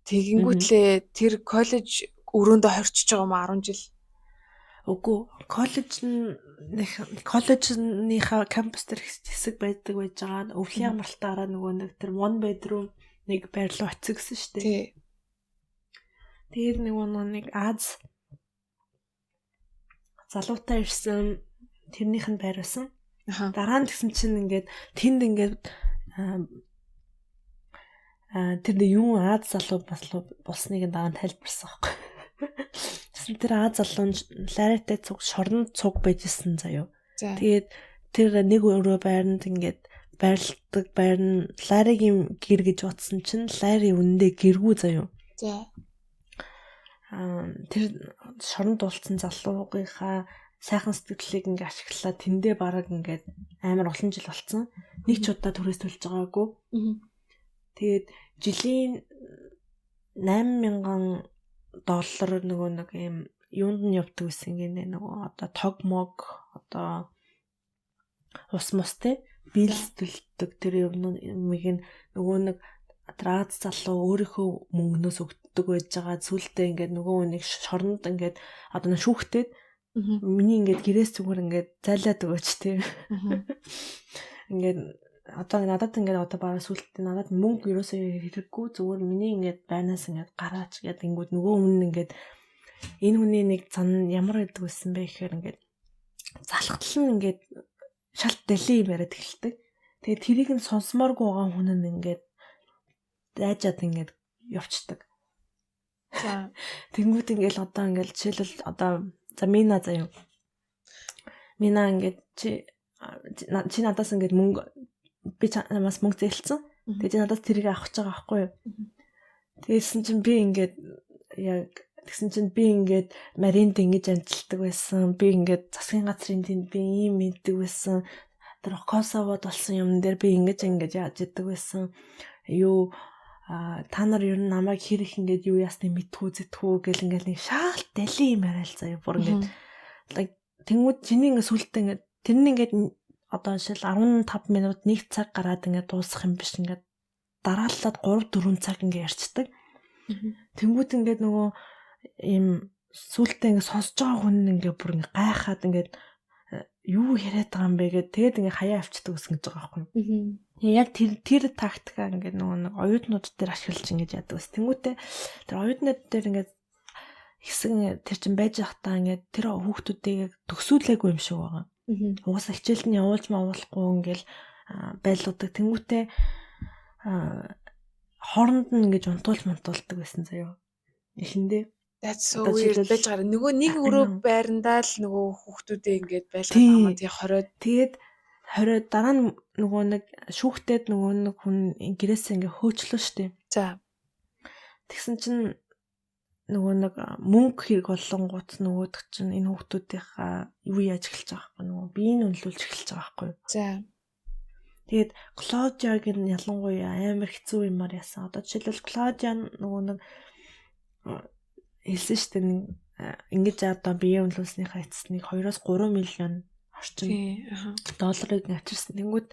тэгэнгүүтлээ тэр коллеж өрөөндөө хорчиж байгаа юм 10 жил. Үгүй, коллеж нь коллежныхаа кампус дээр хэсэг байдаг байж байгаа. Өвлийн амралтаараа нөгөө нэг тэр one bedroom нэг байр руу очсон гэсэн шүү дээ. Тий. Тэгээд нөгөө нэг Аз залуутай ирсэн, тэрнийх нь байр байсан. Дараа нь тэгсэн чинь ингээд тэнд ингээд тэр юу Аз залуу бас болсныг дараа нь тайлбарсан байхгүй. Тэгсэн тэр Аз залуу нь Ларитай цуг шоронд цуг байжсэн заяо. Тэгээд тэр нэг өрөө байранд ингээд байрладаг, байр нь Ларигийн гэр гэж бодсон чинь Лари үнэндээ гэргүй заяо. Тэр шоронд дуулсан залуугийнхаа сайхан сэтгэлийг ингээ ашиглаад тэндээ бараг ингээд амар олон жил болцсон. Нэг ч удаа түрээс төлж байгаагүй. Тэгээд жилийн 8000 доллар нөгөө нэг юм юунд нь явдаг гэсэн гинэ, нөгөө одоо тог мог, одоо ус мус те, bills төлдөг тэр юмыг нь нөгөө нэг Аз залуу өөрийнхөө мөнгнөөс өгдөг байж байгаа. Сүултээ ингээд нөгөө нэг шоронд ингээд одоо нэг шүүхтэд миний ингээд гэрээс зүгээр ингээд зайлаад өгөөч те. Ингээд одоо надад ингээд одоо бараг сүултээ надад мөнгө ерөөсөө хэрэггүй, зүгээр миний ингээд байнаас ингээд гараач гэдэг ингүүд нөгөө хүн ингээд энэ хүний нэг зан ямар гэдэг байсан бэ гэхээр ингээд залхтал нь ингээд шалт дэлий юм яриад эхэлдэг. Тэгээд тэрийг нь сонсомооргүй байгаа хүн нь ингээд дайжаад ингээд явцдаг. За. Тэнгүүд ингээл одоо ингээл жишээлбэл одоо за Мина заяа. Мина ингээд чи чи надаас ингээд мөнгө би чамаас мөнгө зээлцсэн. Тэгээд чи надаас тэрийг авах гэж байгаа байхгүй юу? Тэгсэн чинь би ингээд яг тэгсэн чинь би ингээд Маринд ингэж амжилтдаг байсан. Би ингээд засгийн газрын тэнд би ийм мэддэг байсан. Тэр Косовод болсон юм дээр би ингэж ингэж яаж идэг байсан. Юу та нар ер нь намайг хэр их ингээд юу ясны мэдхүү зэтхүү гэл ингээд нэг шаалт дали юм яриад заяа. Бүр ингээд like тэнгууд чиний ингээд сүултээ ингээд тэр нь ингээд одоо жишээл 15 минут 1 цаг гараад ингээд дуусах юм биш, ингээд дарааллаад 3 4 цаг ингээд ярьцдаг. Тэнгүүд ингээд нөгөө ийм сүултээ ингээд сонсож байгаа хүн ингээд бүр ингээд гайхаад ингээд юу яриад байгаа юм бэ гэд тэгээд ингээд хаяа авчдаг гэсэн гэж байгаа байхгүй юу. Яг тэр тактика ингээд нөгөө нэг оюутнууд дээр ашиглаж ингээд яадаг ус. Тэнгүүтээ тэр оюутнууд дээр ингээд хэсэг тэр чин байж байхдаа ингээд тэр хүүхдүүдийг төгсүүлээгүй юм шиг байгаа. Угаасаа хичээлд нь явуулж мауулахгүй ингээл байлгадаг. Тэнгүүтээ хооронд нь ингээд унтуулж мунтуулдаг байсан заяа. Эхэндээ. That's so weird байж гараа. Нөгөө нэг өрөө байрандаа л нөгөө хүүхдүүдээ ингээд байлгаад байгаа юм. Тэгээ хориод. Тэгээд хориод дараа нь нөгөө нэг шүүхтэд нөгөө нэг хүн гэрээсээ ингээд хөөчлөө штэ. За. Тэгсэн чинь нөгөө нэг мөнгө хэрэг болонгууд нөгөөдөг чинь энэ хүүхдүүдийнхаа юу яаж эхэлж байгаа байхгүй нөгөө биеийг үнэлүүлж эхэлж байгаа байхгүй. За. Тэгээд Клаудиаг нь ялангуяа амар хэцүү юмар яасан. Одоо жишээлбэл Клаудиа нөгөө нэг хэлсэн шүү дээ, ингэж одоо бие үнэлүүлснийхаа эцэст нэг 2-3 мянган орчим долларыг авчирсан. Тэнгүүд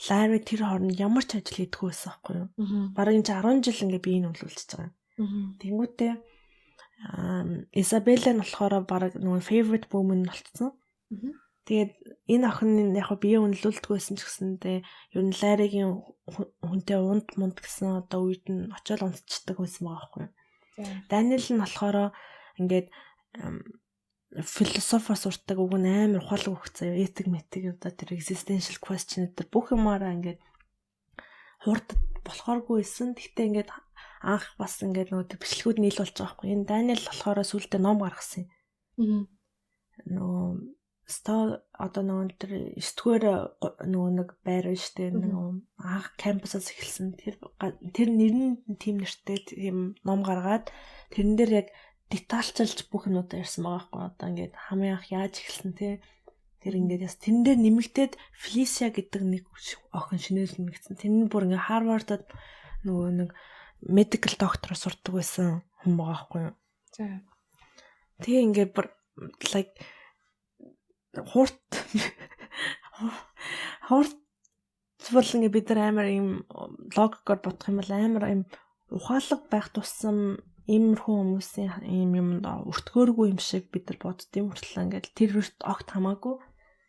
Ларри тэр хооронд ямар ч ажил хийдэггүй байсан байхгүй юу? Бараг энэ 10 жил ингээ биеийг үнэлүүлчихэж байгаа. Тэнгүүтээ Изабелла нь болохоор бараг нөгөө favorite woman болцсон. Тэгээд энэ охин нь яг бие үнэлүүлдэг байсан ч гэсэндээ ер нь Ларригийн хүнтэй унд мунд гэсэн одоо үед нь очиод унтчихдаг байсан байгаа байхгүй юу? Даниэл нь болохоор ингээд философор суртаг уг нь амар ухаалаг хөх заяа, этик метик одоо тэр existential question дээр бүх юмараа ингээд хурд болохооргүй байсан. Гэхдээ ингээд анх бас ингээд нөгөө тэр бичлэгүүд нийл болж байгаа байхгүй. Энэ Даниэл болохоор сүүлдээ ном гаргасан юм. Нөгөө одоо нөгөө тэр 9-р нөгөө нэг байр байна шүү дээ. Нөгөө анх кампусаас эхэлсэн. Тэр нэр нь тийм нэртэй тийм ном гаргаад тэрэн дээр яг детальчилж бүх юмнуудаа ярьсан байгаа байхгүй. Одоо ингээд хамгийн анх яаж эхэлсэн те. Тэр ингээд яс тэрэн дээр нэмэгдээд Фелисия гэдэг нэг охин шинээр нэмэгдсэн. Тэр нь бүр ингээд Харвардад нөгөө нэг medical doctor сурдаг байсан хүн байгаа байхгүй юу. За. Тэгээ ингээд бүр like хурд бол ингээд бид нар амар юм логикоор бодох юм бол амар юм ухаалаг байх тусам иймэрхүү хүмүүсийн ийм юмд өртгөөргүй юм шиг бид нар боддсон хүртэл ингээд тэр хүрт огт хамаагүй.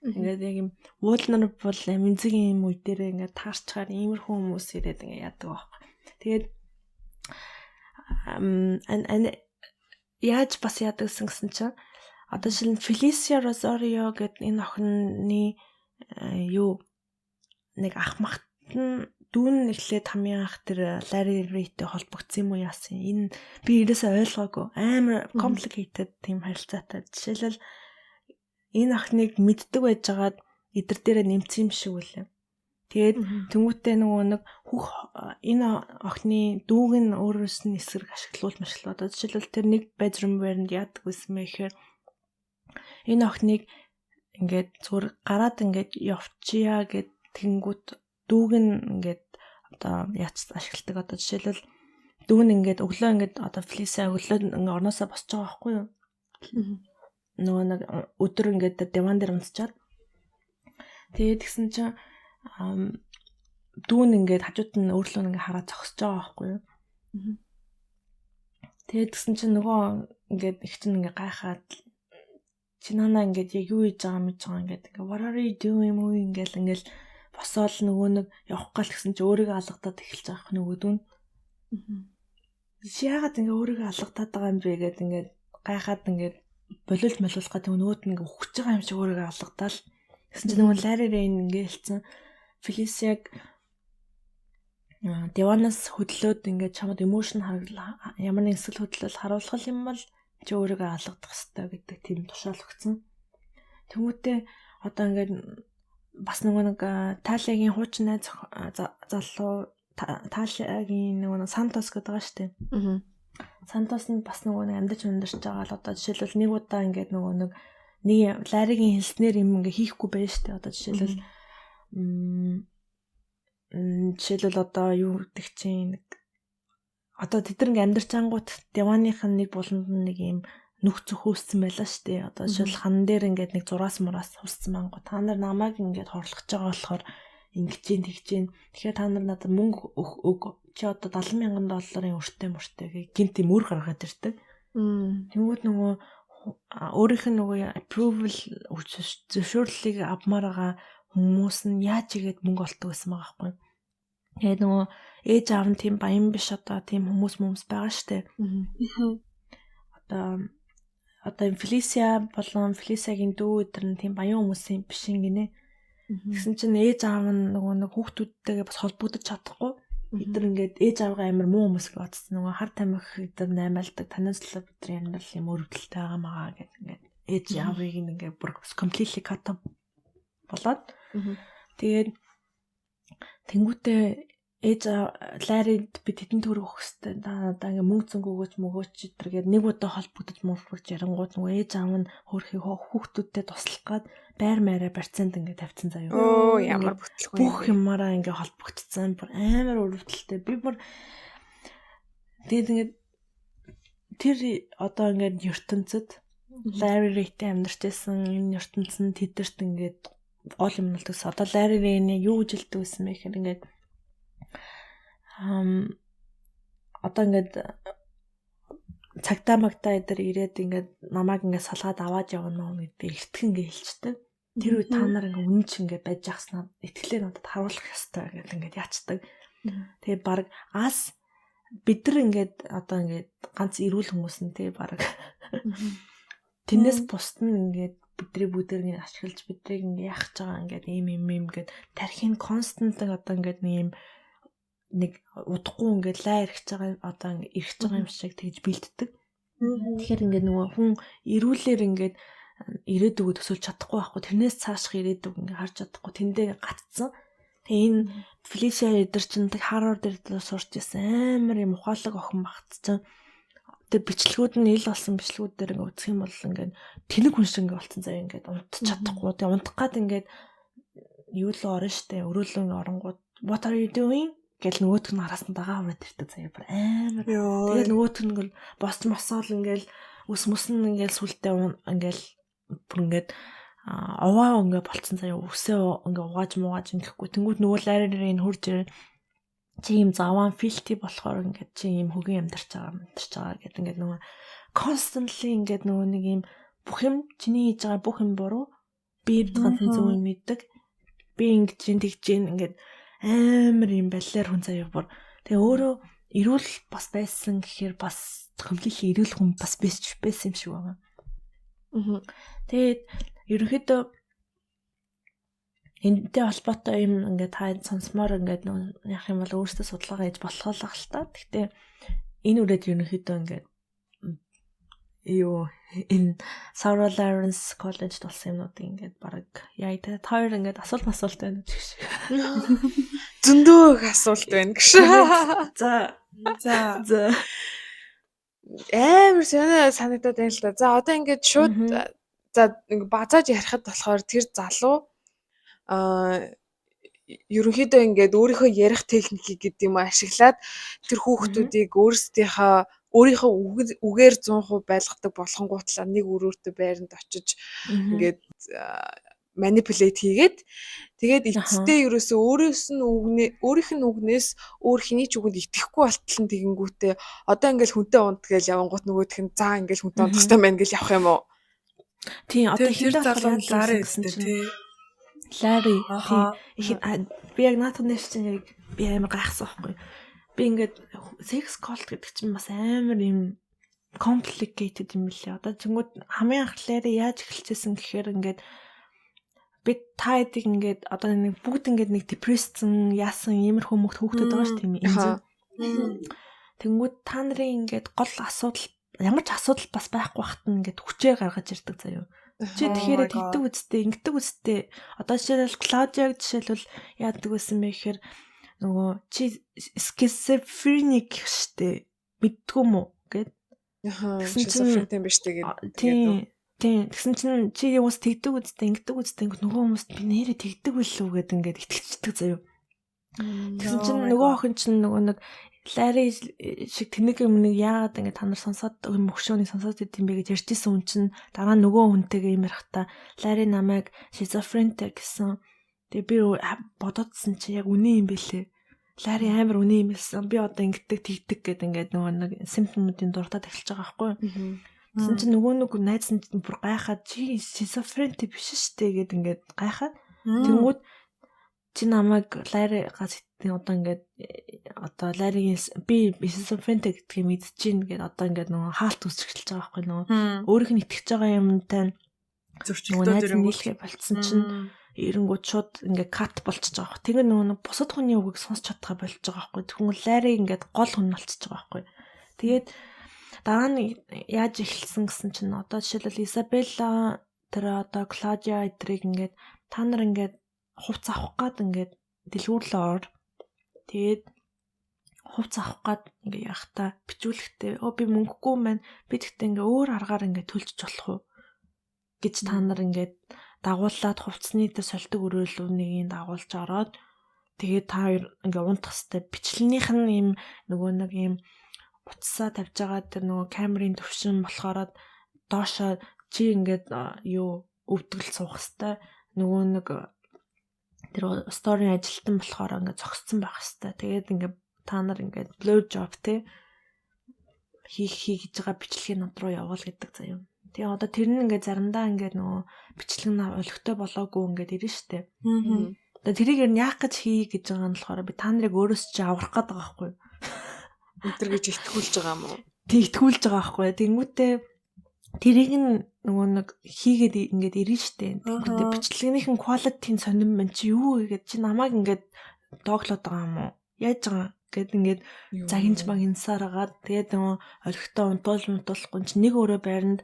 Ингээд яг юм vulnerable эмзэг юм үе дээр ингээд таарчгаар иймэрхүү хүмүүс ирээд ингээд яадаг байхгүй. Тэгээд яаж бас яадаг гэсэн чинь одоо жишээл нь Фелисия Розарио гэдэг энэ охины юу нэг ах махт нь дүүн эхлээд хамгийн анх тэр Ларри Рейтэй холбогдсон юм уу яасан. Энэ би ерөөсөө ойлгоогүй. Амар complicated тийм харилцаатай. Жишээлбэл энэ охиныг мэддэг байжгаад эдэр дээрээ нэмсэн юм шиг үлээ. Тэгээд тэнгуүтээ нөгөө нэг хүүх энэ охины дүүг нь өөрөөс нь эсрэг ашиглуул машлаа. Одоо жишээлбэл тэр нэг bedroom байранд яадаг байсан бэ гэхээр энэ охиныг ингээд зүгээр гараад ингээд явчихъя гэд тэнгуут дүүг нь ингээд одоо яац ашигладаг. Одоо жишээлбэл дүү нь ингээд өглөө ингээд одоо Фелисия өглөө ингээд орноосоо босч байгаа байхгүй юу? Нөгөө нэг өдөр ингээд диван дээр унтчаад тэгээд тэгсэн чинь дүү нь ингээд хажууд нь өөрлөө ингээд хараад зогсож байгаа байхгүй юу? Тэгээд тэгсэн чинь нөгөө ингээд их чинь ингээд гайхаад чи нана ингээд яг юу хийж байгаа мэдж байгаа ингээд ингээд what are you doing мүү ингээд ингээд босоол нөгөө нэг явах гал гэсэн чи өөрийгөө алгадаад эхэлж байгаа юм нөгөөдөө нь. Чи яагаад ингээ өөрийгөө алгадаад байгаа юм бэ гэд ингээд гайхаад ингээд болиулж молиулах гэдэг нөгөөд нь ингээ үхэж байгаа юм шиг өөрийгөө алгадаал. Гэсэн чи нөгөө Ларри Рейн ингээ хэлсэн. Фелисиаг диванаас хөдлөөд ингээд чамд emotion харагдлаа ямар нэгэн сэтгэл хөдлөл харуулах юм бол чи өөрийгөө алгадах ёстой гэдэг тийм тушаал өгсөн. Тэмүүтээ одоо ингээд бас нөгөө нэг Таалигийн хуучин найз залуу Таалигийн нөгөө нэг Сантос гэдэг байгаа шүү дээ. Сантос нь бас нөгөө нэг амьдарч ундарч байгаа л одоо жишээлбэл нэг удаа ингээд нөгөө нэг нэг Ларигийн хэлснээр юм ингээ хийхгүй байж шүү дээ. Одоо жишээлбэл жишээлбэл одоо юу гэдэг чинь нэг одоо тэд нар ингээ амьдарч ангууд диваных нь нэг буланд нэг юм нүх цөх үүссэн байлаа шүү дээ. Одоо жишээл хан дээр ингээд нэг зураас мураас үүссэн мангу. Та нар намайг ингээд хорлох гэж байгаа болохоор ингэж чинь тэгж чинь. Тэгэхээр та нар надад мөнгө өг чи одоо 70 мянган долларын өртөө мөртөө гэ гинт юм өр гаргаад ирдэг. Тэнгүүд нөгөө өөрийнх нь нөгөө approval зөвшөөрлийг авмаар байгаа хүмүүс нь яаж игээд мөнгө олдог гэсэн байгаа байхгүй. Тэгээд нөгөө ээж аав нь тийм баян биш одоо тийм хүмүүс байгаа штэ. Одоо Фелисия болон Фелисиагийн дүү өдр нь тийм баян хүмүүсийн биш юм гинэ. Тэгсэн чинь ээж аав нь нөгөө нэг хүүхдүүдтэйгээ бас холбогдож чадахгүй. Эдгээр ингээд ээж аавгаа амар муу хүмүүс гэж бодсон. Нөгөө хар тамхи эдгээр наймаалдаг танаас л бидний амьдрал юм өрөвдөлтэй байгаа маа гэдэг ингээд ээж аавыг ингээд бүр completely cut off болоод тэгээд тэнгүүтээ ээж Ларид би тэдэн төгрөг өгөх хэвээр та надаа ингээ мөнгө зөнгө өгөөч мөгөөч гэдэргээд нэг удаа холбогдож мөргөж ярангууд нөгөө ээж аав нь хөөрхий хүүхдүүдтэй туслах гад байр маараа барьцаанд ингээ тавьсан заяа. Өө ямар бүтлгүй. Бүх юмараа ингээ холбогдсон. Бүр амар өрөвдөлтэй. Би бүр тэгээд ингээ тэр одоо ингээд ертөнцид Ларри Рейтэй амьдарч байсан энэ ертөнцийн тэдэрт ингээд гол юм нь л төс. Одоо Ларри Рейний юу гэж хэлдэг байсан бэ гэхээр ингээд одоо ингээд цагдаа магтаа эдэр ирээд ингээд намайг ингээд салгаад аваад явна гэдэг эртгэн ингээд хэлчихдэг. Тэр үе та нар ингээд үнэн ч ингээд байж ахснаа итгэлээ надад харуулах ёстой гэдэг ингээд яачдаг. Тэгээ баг ас бид нар ингээд одоо ингээд ганц эрүүл хүмүүс нь тий баг тэрнээс бусд нь ингээд бидний бүгдээр ингээд ашиглаж бидрийг ингээд яах гэж байгаа ингээд ийм ийм ийм ингээд тархин constant одоо ингээд нэг юм нэг удахгүй ингээд лай эргэж байгаа одоо ингээд эргэж байгаа юм шиг тэгж бэлддэг. Тэгэхээр ингээд нөгөө хүн эрүүлэр ингээд ирээдүгөө төсөөлж чадахгүй байхгүй тэрнээс цаашх ирээдүг ингээд харж чадахгүй тэндээ гатцсан. Тэгээ энэ Фелисия эдэр чинь Харвард дээр сурч ирсэн амар юм ухаалаг охин багц чинь тэр бичлэгүүд нь ил болсон бичлэгүүд дээр ингээд үзэх юм бол ингээд тэнэг хүн шиг ингээд болцсон заяа ингээд унтчих чадахгүй. Тэгээ унтах гад ингээд юу л орно штэ өрөөлөө ингээд оронгууд what are you doing гэл нөгөөх нь араас нь дагаа аваад ирдэг заяа бүр амар. Тэгэл нөгөөх нь ингээл босч мосоол ингээл ус мөс нь ингээл сүлдээ ингээл бүр ингээд оваа ингээ болцсон заяа үсээ ингээ угааж муугааж ингэхгүй. Тэнгүүд нөгөө ларирын энэ хурж ирээ чи юм заваан filthy болохоор ингээд чи юм хөгийн амьдарч байгаа гэдэг ингээд нөгөө constantly ингээд нөгөө нэг юм бүх юм чиний хийж байгаа бүх юм буруу. Би ганцхан зөв юм мэддэг. Би ингэж чинь тэгж чинь ингээд амар юм балиар хүн заяа бүр. Тэгээ өөрөө эрүүл бас байсан гэхээр бас completely эрүүл хүн бас байсан юм шиг байгаа. Тэгээд ерөнхийдөө энэтэй холбоотой юм ингээд та сонсомоор ингээд нөө яах юм бол өөрөөсөө судалгаа хийж болох л ах л та. Гэхдээ энэ үрээд ерөнхийдөө ингээд юу энэ Sarah Lawrence College-д болсон юмнуудыг ингээд баг яа та хоёр ингээд асуулт масуулт байна гэж шиг. Зөндөө их асуулт байна гэж. За За за амар сонио санагдаад байна л да. За одоо ингээд шууд за ингээд базааж ярихад болохоор тэр залуу ерөнхийдөө ингээд өөрийнхөө ярих техникийг гэдэг юм ашиглаад тэр хүүхдүүдийг өөрийнхөө үгээр 100% байлгадаг болгонгуутлаа нэг өрөөртөө байранд очиж ингээд манипулейт хийгээд тэгээд эцэстээ ерөөсөө өөрөөс нь өөрийнх нь үгнээс өөр хэний ч үгэнд итгэхгүй болтол нь тэгэнгүүтээ одоо ингээл хүнтэй унт гээл явангуут нөгөөх нь за ингээл хүнтэй унтах хэрэгтэй байна гэл явах юм уу? Тийм одоо Тэр хинтээ залуу болохоор Ларри гэсэн гэдэг чинь тий. Ларри. Би яг наатах нэр чинь яг би амар гайхсан байхгүй. Би ингээд sex cult гэдэг чинь бас амар юм complicated юм лээ. Одоо тэнгууд хамгийн анх Ларри яаж эхэлчихсэн гэхээр ингээд би та хэдийг ингээд одоо нэг бүгд ингээд нэг депрессэн яасан иймэрхүү мөхт хүүхдүүд байгаа шүү тийм ээ. Тэнгүүд та нарын ингээд гол асуудал ямар ч асуудал бас байхгүй хат нь ингээд хүчээр гаргаж ирдэг заяа. Чи тэгэхээр тэгдэг үсттэй ингэдэг үсттэй одоо жишээлбэл Клаудиаг жишээлбэл яадаг байсан бэ гэхээр нөгөө чи schizophrenic штэ мэддгүй юм уу гэд. Тэгсэн чинь биш тэгээд тийм. Тэгсэн чинь чи юус тэгдэг үсттэй ингэдэг үсттэй ингэдэг нөгөө хүмүүст би нэрээ тэгдэг үлээ гэд ингээд итгэждэг заяа. Тэгсэн чинь нөгөө охин чинь нөгөө нэг Ларри шиг тэнэг юм нэг яагаад ингэ та нар сонсоод юм өгшөөний сонсоод идэм бэ гэж ярьжсэн хүн чинь дараа нь нөгөө хүнтэйгээ юм ярихдаа Ларри намайг шизофрентэй гэсэн. Тэгээ би бодоодсэн чи яг үнэн юм бэлээ. Ларри амар үнэн юм хэлсэн. Би одоо ингэдэг тэгдэг гэд ингээд нөгөө нэг симптомуудын дуртад эхэлж байгаа байхгүй юу. Тэгсэн чинь нөгөө нэг найз нь бүр гайхаад чи шизофрентэй биш штэ гэд ингээд гайхаад тэнгууд чи намайг Ларригаас одоо ингээд одоо Ларригийн би шизофрентэй гэдгийг мэдчихээн гэд одоо ингээд нөгөө хаалт үүсч эхэлж байгаа байхгүй нөгөө өөрийнх нь итгэж байгаа юмтай зөрчилдөд ирэнгүүт нийлхэ болцсон чинь эренгүүд шууд ингээд кат болчихж байгаа байхгүй. Тэгээ нөгөө бусад хүний үгийг сонсч чадхаа болчихж байгаа байхгүй. Тэгвэл Ларри ингээд гол хүн болчихж байгаа байхгүй. Тэгээд дараа нь яаж эхэлсэн гэсэн чинь одоо жишээлбэл Изабелла тэр одоо Клаудиа эдрийг ингээд та нар ингээд хувц авах гад ингээд дэлгүүрлээ ор. Тэгээд хувц авах гад ингээ яхта бичүүлэхдээ өө би мөнгөгүй маань би тэгтээ ингээ өөр аргаар ингээ төлж болох уу гэж та нар ингээд дагуулад хувцсны дээр сольдог өрөөлүүнийг дагуулж ороод тэгээд та хоёр ингээ унтах хэвээр бичлэнийх нь ийм нөгөө нэг ийм утсаа тавьж байгаа тэр нөгөө камерын төвшин болохоор доошоо чи ингээд юу өвдгөл суух хэвээр нөгөө нэг тэр сторийн ажилтан болохоор ингээд зогссон байх хэвээр. Тэгээд ингээд та нар ингээд blow job те хийх гэж байгаа бичлэгийг над руу явуул гэдэг заяа. Тэгээ одоо тэр нь ингээд заримдаа ингээд нөгөө бичлэг нь олигтой болоогүй ингээд ирнэ штэ. Одоо тэрийг ер нь яах гэж хий гэж байгаа нь болохоор би та нарыг өөрөөс чи аврах гээд байгаа байхгүй юу? Өдр гэж итгүүлж байгаа юм уу? Тэг итгүүлж байгаа байхгүй юу? Тэнгүүтээ тэрийг нь нөгөө нэг хийгээд ингээд ирнэ штэ. Тэнгүүтээ бичлэгнийх нь quality-н сонирн мэн чи юу хийгээд чи намайг ингээд дооглоод байгаа юм уу? Яаж байгаа гэд ингээд загинж магинсаар агаад тэгээд нөгөө олигтой унтуул мунтуулахгүй чи нэг өрөө байранд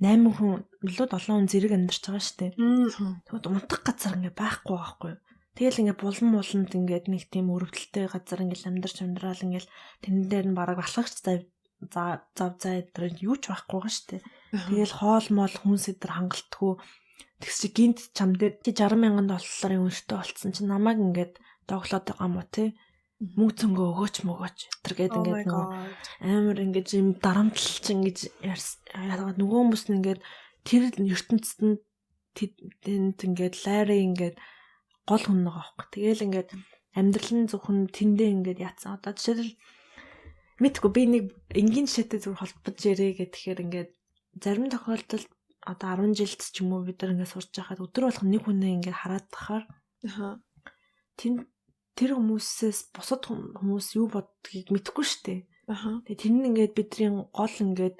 8 хүн илүү 7 хүн зэрэг амьдарч байгаа штэ. Тэгвэл унтах газар ингээд байхгүй байхгүй юу? Тэгэл ингээд булан муланд ингээд нэг тийм өрөвдөлтэй газар ингээд амьдарч амьдрал ингээд тэрэн дээр нь бараг алхагч зав зай дээр юу ч байхгүй байгаа штэ. Тэгэл хоол моол хүнс эдэр хангалтгүй. Тэгс чи гинт чам дээр чи 60 мянган долларын үнэтэй болцсон чи намайг ингээд дооглоод байгаа юм уу те? Мөнгө зөнгөө өгөөч мөгөөч тэр гээд ингээд нөгөө амар ингээд юм дарамтлалч ингэж яагаад нөгөө хүмүүс нь ингээд тэр ертөнцид нь тэнд ингээд Ларри ингээд гол хүн байгаа аахгүй. Тэгээл ингээд амьдрал нь зөвхөн тэндээ ингээд яатсан. Одоо жишээлбэл мэдгүй би нэг энгийн жишээтэй зөвхөн холбож ярэ гэхээр ингээд зарим тохиолдолд одоо 10 жилд ч юм уу бид нар ингээд сурч байхад өдөр болгон нэг хүнээ ингээд хараад тахаар тэнд тэр хүмүүсээс бусад хүмүүс юу боддгийг мэдэхгүй шүү дээ. Тэгээ тэр нь ингээд бидний гол ингээд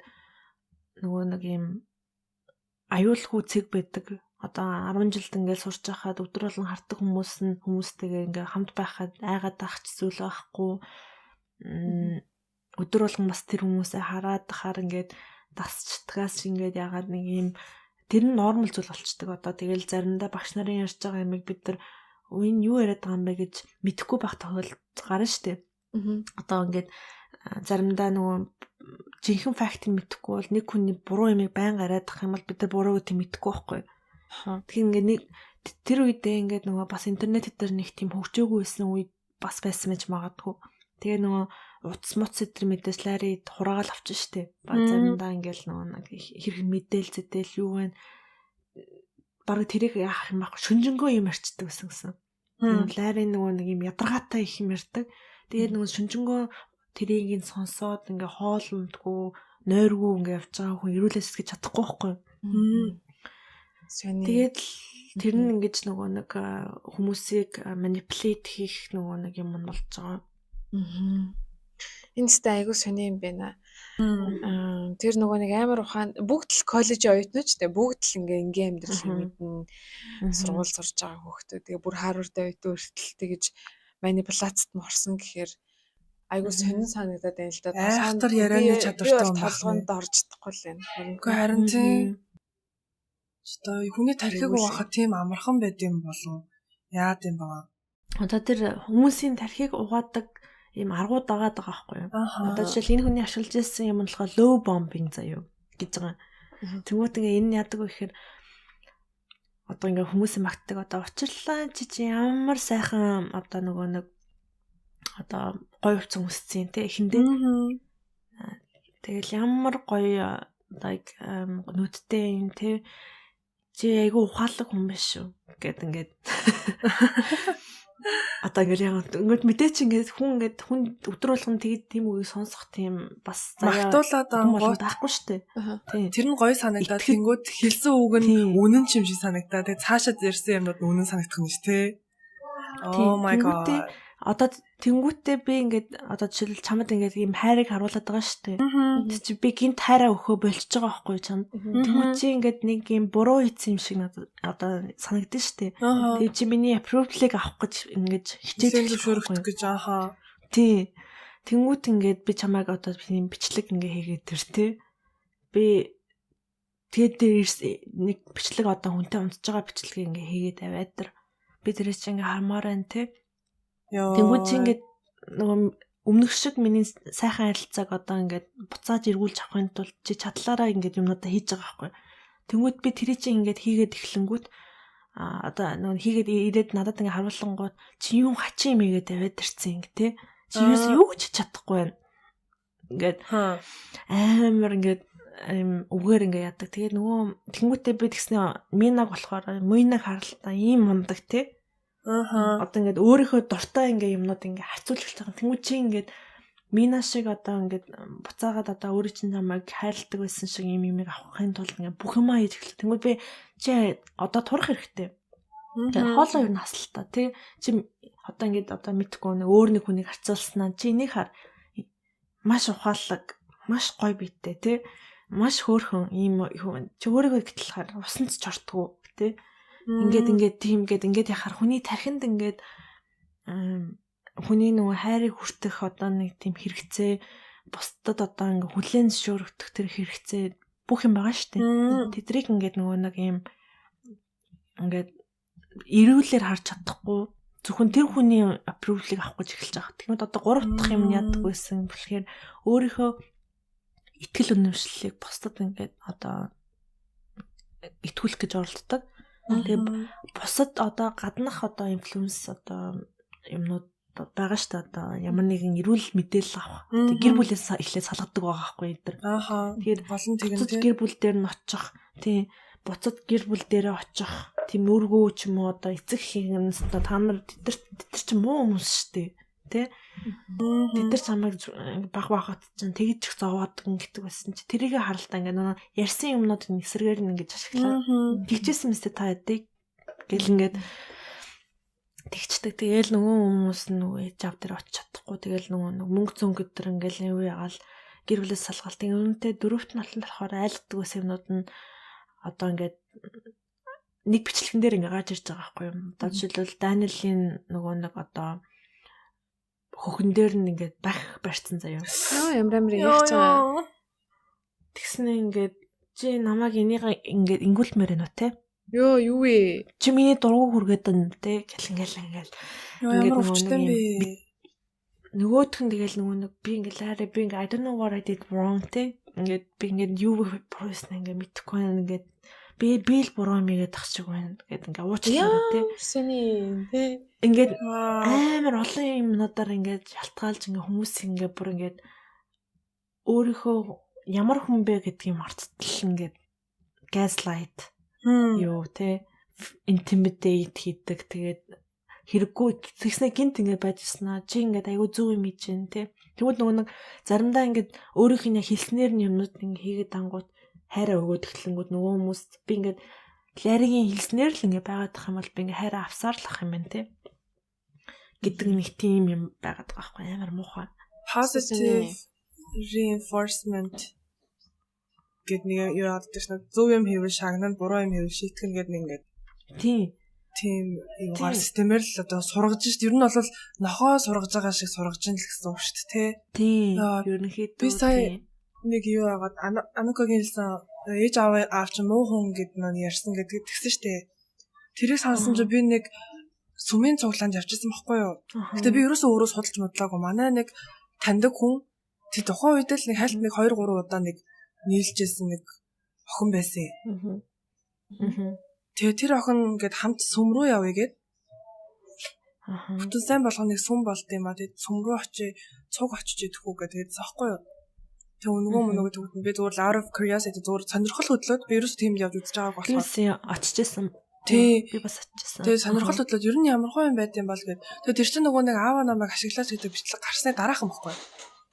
нөгөө нэг юм аюулгүй цэг байдаг. Одоо 10 жилд ингээд сурч байхад өдөр болгон хардаг хүмүүс нь хүмүүстэйгээ ингээд хамт байхад айгаад байх ч зүйл байхгүй. Өдөр болгон бас тэр хүмүүсээ хараад тахаар ингээд дасчдгаас ингээд ягаад нэг юм тэр нь нормал зүйл болчдөг. Одоо тэгэл заримдаа багш нарын ярьж байгаа юмыг бид нар энэ юу яриад байгаа юм бэ гэж мэдэхгүй байх тохиолдол гарна штэ. Одоо ингээд заримдаа нөгөө жинхэнэ фактыг мэдэхгүй бол нэг хүний буруу юмыг байнга яриад тах юм бол бид нар буруу гэдгийг мэдэхгүй байхгүй. Тэгэхээр ингээд нэг тэр үедээ ингээд нөгөө бас интернет дээр нэг тийм хөгжөөгүй байсан үед бас байсан байж магадгүй. Тэгээ нөгөө утас муц эдэр мэдээж Ларри хураагаал авчин штэ. Заримдаа ингээд нөгөө нэг хэрэг мэдээл зэтэл юу вэ? Бараг тэрийг яах юм бэ? Шүнжэнгөө юм ярьцдаг гэсэн гэсэн. Ларри нөгөө нэг юм ядаргаатай их юм ярьдаг. Тэгээд нөгөө шүнжэнгөө тэрийг нь сонсоод ингээ хоолндгүй, нойргүй ингээ явж байгаа хүн эрүүлээ сэтгэж чадахгүй байхгүй. Тэгээд л тэр нь ингэж нөгөө нэг хүмүүсийг manipulate хийх нөгөө нэг юм нь болж байгаа. Энэ сте айгу сони юм байна. Тэр нөгөө нэг амар ухаан бүгд л коллежийн оюутнууд ч те бүгд л ингээ ингийн амьдрал мэднэ. Сургууль сурж байгаа хүүхдүүд тэгээ бүр Харвард оюутан хүртэл тэгэж манипуляцид нь орсон гэхээр айгу сонин санагдаад байна л да. Айхтар ярианы чадвартай юм байна. Толгоонд орж чадахгүй л байна. Үгүй харин тийм. Одоо хүний тархийг угаахад тийм амархан байд юм болов яад юм бэ? Одоо тэр хүмүүсийн тархийг угаадаг ийм аргууд дагаад байгаа байхгүй юу? Одоо жишээл энэ хүний ашиглаж ирсэн юм нь болохоор low bombing заяа гэж байгаа. Тэнгүүт ингээ энэ яадаг вэ гэхээр одоо ингээ хүмүүсийн магтдаг одоо учирлаа чи чи ямар сайхан одоо нөгөө нэг одоо гоё хувцас өмссөн те эхэндээ. Тэгэл ямар гоё like нүдтэй юм те чи айгүй ухаалаг хүн биш шүү гэд ингээд одоо ингээд яг ингээд мэдээ чи ингээд хүн ингээд хүн өдөр болгон тэгээд тийм үгийг сонсох тийм бас магтуулаад ангууд байхгүй шүү дээ. Тийм. Тэр нь гоё санагдаад тэнгууд хэлсэн үг нь үнэн ч юм шиг санагдаа. Тэгээд цаашаа ярьсан юмнууд нь үнэн санагдах нь шүү дээ. Oh my god. Одоо тэнгүүтээ би ингээд одоо жишээл чамд ингээд ийм хайрыг харуулад байгаа шүү дээ. Тэг чи би гинт хайраа өгөхөө болчихж байгаа байхгүй чамд. Тэнгүүт чи ингээд нэг ийм буруу хийсэн юм шиг надад одоо санагдсан шүү дээ. Тэг чи миний approval-ыг авах гэж ингээд хичээж зөвшөөрөх гэж ааха. Тий. Тэнгүүт ингээд би чамайг одоо би бичлэг ингээд хийгээд тэр тий. Би тэгээд дээр нэг бичлэг одоо хүнтэй унтж байгаа бичлэгийг ингээд хийгээд аваад тэр. Би тэрээс чи ингээд хармаар байна тий. Тэнгүүд чи ингээд нөгөө өмнөх шиг миний сайхан харилцааг одоо ингээд буцааж эргүүлж авахын тулд чи чадлаараа ингээд юмнуудаа хийж байгаа байхгүй. Тэнгүүд би тэрий чи ингээд хийгээд эхлэнгүүт одоо нөгөө хийгээд ирээд надад ингээд харуулангууд чи юм хачин юм хийгээд аваад ирсэн ингэ те. Чи юу ч чадахгүй байна. Ингээд амар ингээд үгээр ингээд яадаг. Тэгээд нөгөө тэнгүүтээ би тэгснэ Минаг болохоор Муйнаг харалтаа ийм мундаг те. Одоо ингээд өөрийнхөө дуртай ингээд юмнууд ингээд харьцуулж байгаа. Тэнгүү чи ингээд Мина шиг одоо ингээд буцаагаад одоо өөрийн чинь чамайг хайрладаг байсан шиг юм юмыг авахын тулд ингээд бүх юмаа хийж эхэлсэн. Тэнгүү би чи одоо турах хэрэгтэй. Тэгээд хоолой юу насалтаа тий. Чи одоо ингээд одоо мэдхгүй нэг өөр нэг хүнийг харьцуулснаа чи энийг хар маш ухаалаг, маш гоё биетэй тий. Маш хөөрхөн ийм чи өөрийгөө гэтэл хар усан ч чортгоо тий. Ингээд ингээд тийм ингээд ингээд яхаар хүний тархинд ингээд хүний нөгөө хайрыг хүртэх одоо нэг тийм хэрэгцээ бусдад одоо ингээд хүлээн зөвшөөрөгдөх тэр хэрэгцээ бүх юм байгаа шүү дээ. Тэдрийг ингээд нөгөө нэг юм ингээд эрүүлэр харж чадахгүй зөвхөн тэр хүний approval-ыг авах гэж эхэлж байгаа. Тэгмэд одоо гурав дахь юм яадаг байсан болохоор өөрийнхөө итгэл үнэмшлэлийг бусдад ингээд одоо итгүүлэх гэж оролддог. Тэгээ бусад одоо гаднах одоо инфлюенс одоо юмнууд байгаа шүү дээ. Одоо ямар нэгэн эрүүл мэдээлэл авах. Тэгээ гэр бүлээс эхлээд салгадаг байгаа байхгүй энэ төр. Тэгэхээр болон тэгэн тийм гэр бүл дээр нь очих. Тийм буцад гэр бүл дээрээ очих. Тийм өргөө ч юм уу одоо эцэг эхийн та нар тэд нар ч муу хүмүүс шүү дээ. Тэ? Тэд нар чамайг баг багат чинь тэгж их зовоодаг гэдэг байсан чи тэрийг харалтаа ингээд нөгөө ярьсан юмнууд нь эсрэгээр нь ингээд ашиглаа. Тэгжсэн мэт та яадаг гэл ингээд тэгчдэг. Тэгээл нөгөө хүмүүс нөгөө ээж аав дээр очиж чадахгүй. Тэгээл нөгөө мөнгө зөнгө өдр ингээд юу ягаал гэр бүлээс салгаал. Тэгээ үнэнтэй дөрөвт нь болохоор айлгадаг байсан юмнууд нь одоо ингээд нэг бичлэгэн дээр ингээд гарч ирж байгаа байхгүй юу. Одоо жишээлбэл Даниэлийн нөгөө нэг одоо хөхөн дээр нь ингээд бах барьцсан заяа. Йоо ямар амар ярьж байгаа. Тэгснэ ингээд чи намайг энийг ингээд ингүүлмээр байна уу те? Йоо юу вэ? Чи миний дургу хүргээд байна те? Гэл ингээл ингээл. Ингээд нөгөө юм. Нөгөөх нь тэгэл нөгөө нэг би ингээд арай би ингээд I don't know what I did wrong те? Ингээд би ингээд юу буруусан ингээд мэдэхгүй байна ингээд би л буруу юм игээд ах шиг байна гэд ингээ уучлаарай те. Сэний те. Ингээд амар олон юмнуудаар ингээд шалтгаалж ингээ хүмүүс ингээ бүр ингээд өөрийнхөө ямар хүн бэ гэдгийг марттал ингээд gaslight юу те intimidate хийдэг. Тэгээд хэрэггүй тэгснэ гинт ингээд байж ирсэн чи ингээд айгүй зөв юм хийж байна те. Тэгвэл нөгөө нэг заримдаа ингээд өөрийнх нь хэлснээр нь юмнууд ингээ хийгээд ангууд хайраа өгөөд эхлэнгүүд нөгөө хүмүүс би ингээд Ларигийн хэлснээр л ингээ байгаад тах юм бол би ингээ хайраа авсаар л ах юм байна те гэдэг нэг тийм юм байгаад байгаа байхгүй амар муухай. Positive reinforcement гэд нэг юу яадаг шнэ зөв юм хийвэл шагнана, буруу юм хийвэл шийтгэн гэд нэг ингээд тийм юугаар системээр л одоо сургаж шít. Ер нь бол нохоо сургаж байгаа шиг сургаж ин л гэсэн үг шүү дээ, тий. Тийм. Ерөнхийдөө би сая нэг юу яагаад Анукагийн хэлсэн ээж аав чинь муу хүн гэд нэг ярьсан гэдэг тэгсэн шүү дээ. Тэрийг сонсон чинь би нэг сүмийн цуглаанд явчихсан байхгүй юу. Гэтэ би ерөөсөө өөрөө судалж модлаагүй. Манай нэг таньдаг хүн тэг тухайн үед л нэг хальт нэг 2 3 удаа нэг нийлжсэн нэг охин байсан. Тэгээ тэр охин ингээд хамт сүм рүү явъя гэд. Бүтэн сайн болгоныг сүм болд юм а. Тэгээд сүм рүү очие, цуг очиж идэх үү гэдэг тэгэдсэн байхгүй юу. Тэг өнгөө мөнөө гэдэг би зүгээр out of curiosity зүгээр сонирхол хөдлөөд би ерөөсөө тиймд явж үзэж байгааг болохоор. Би очижсэн. Тий. Би бас очижсэн. Тэгээ сонирхол хөдлөөд ер нь ямар хөө юм байд юм бол гэд. Тэгээ тэр чинь нөгөө нэг аава намайг ашиглаач гэдэг бичлэг гарсны дараахан байхгүй.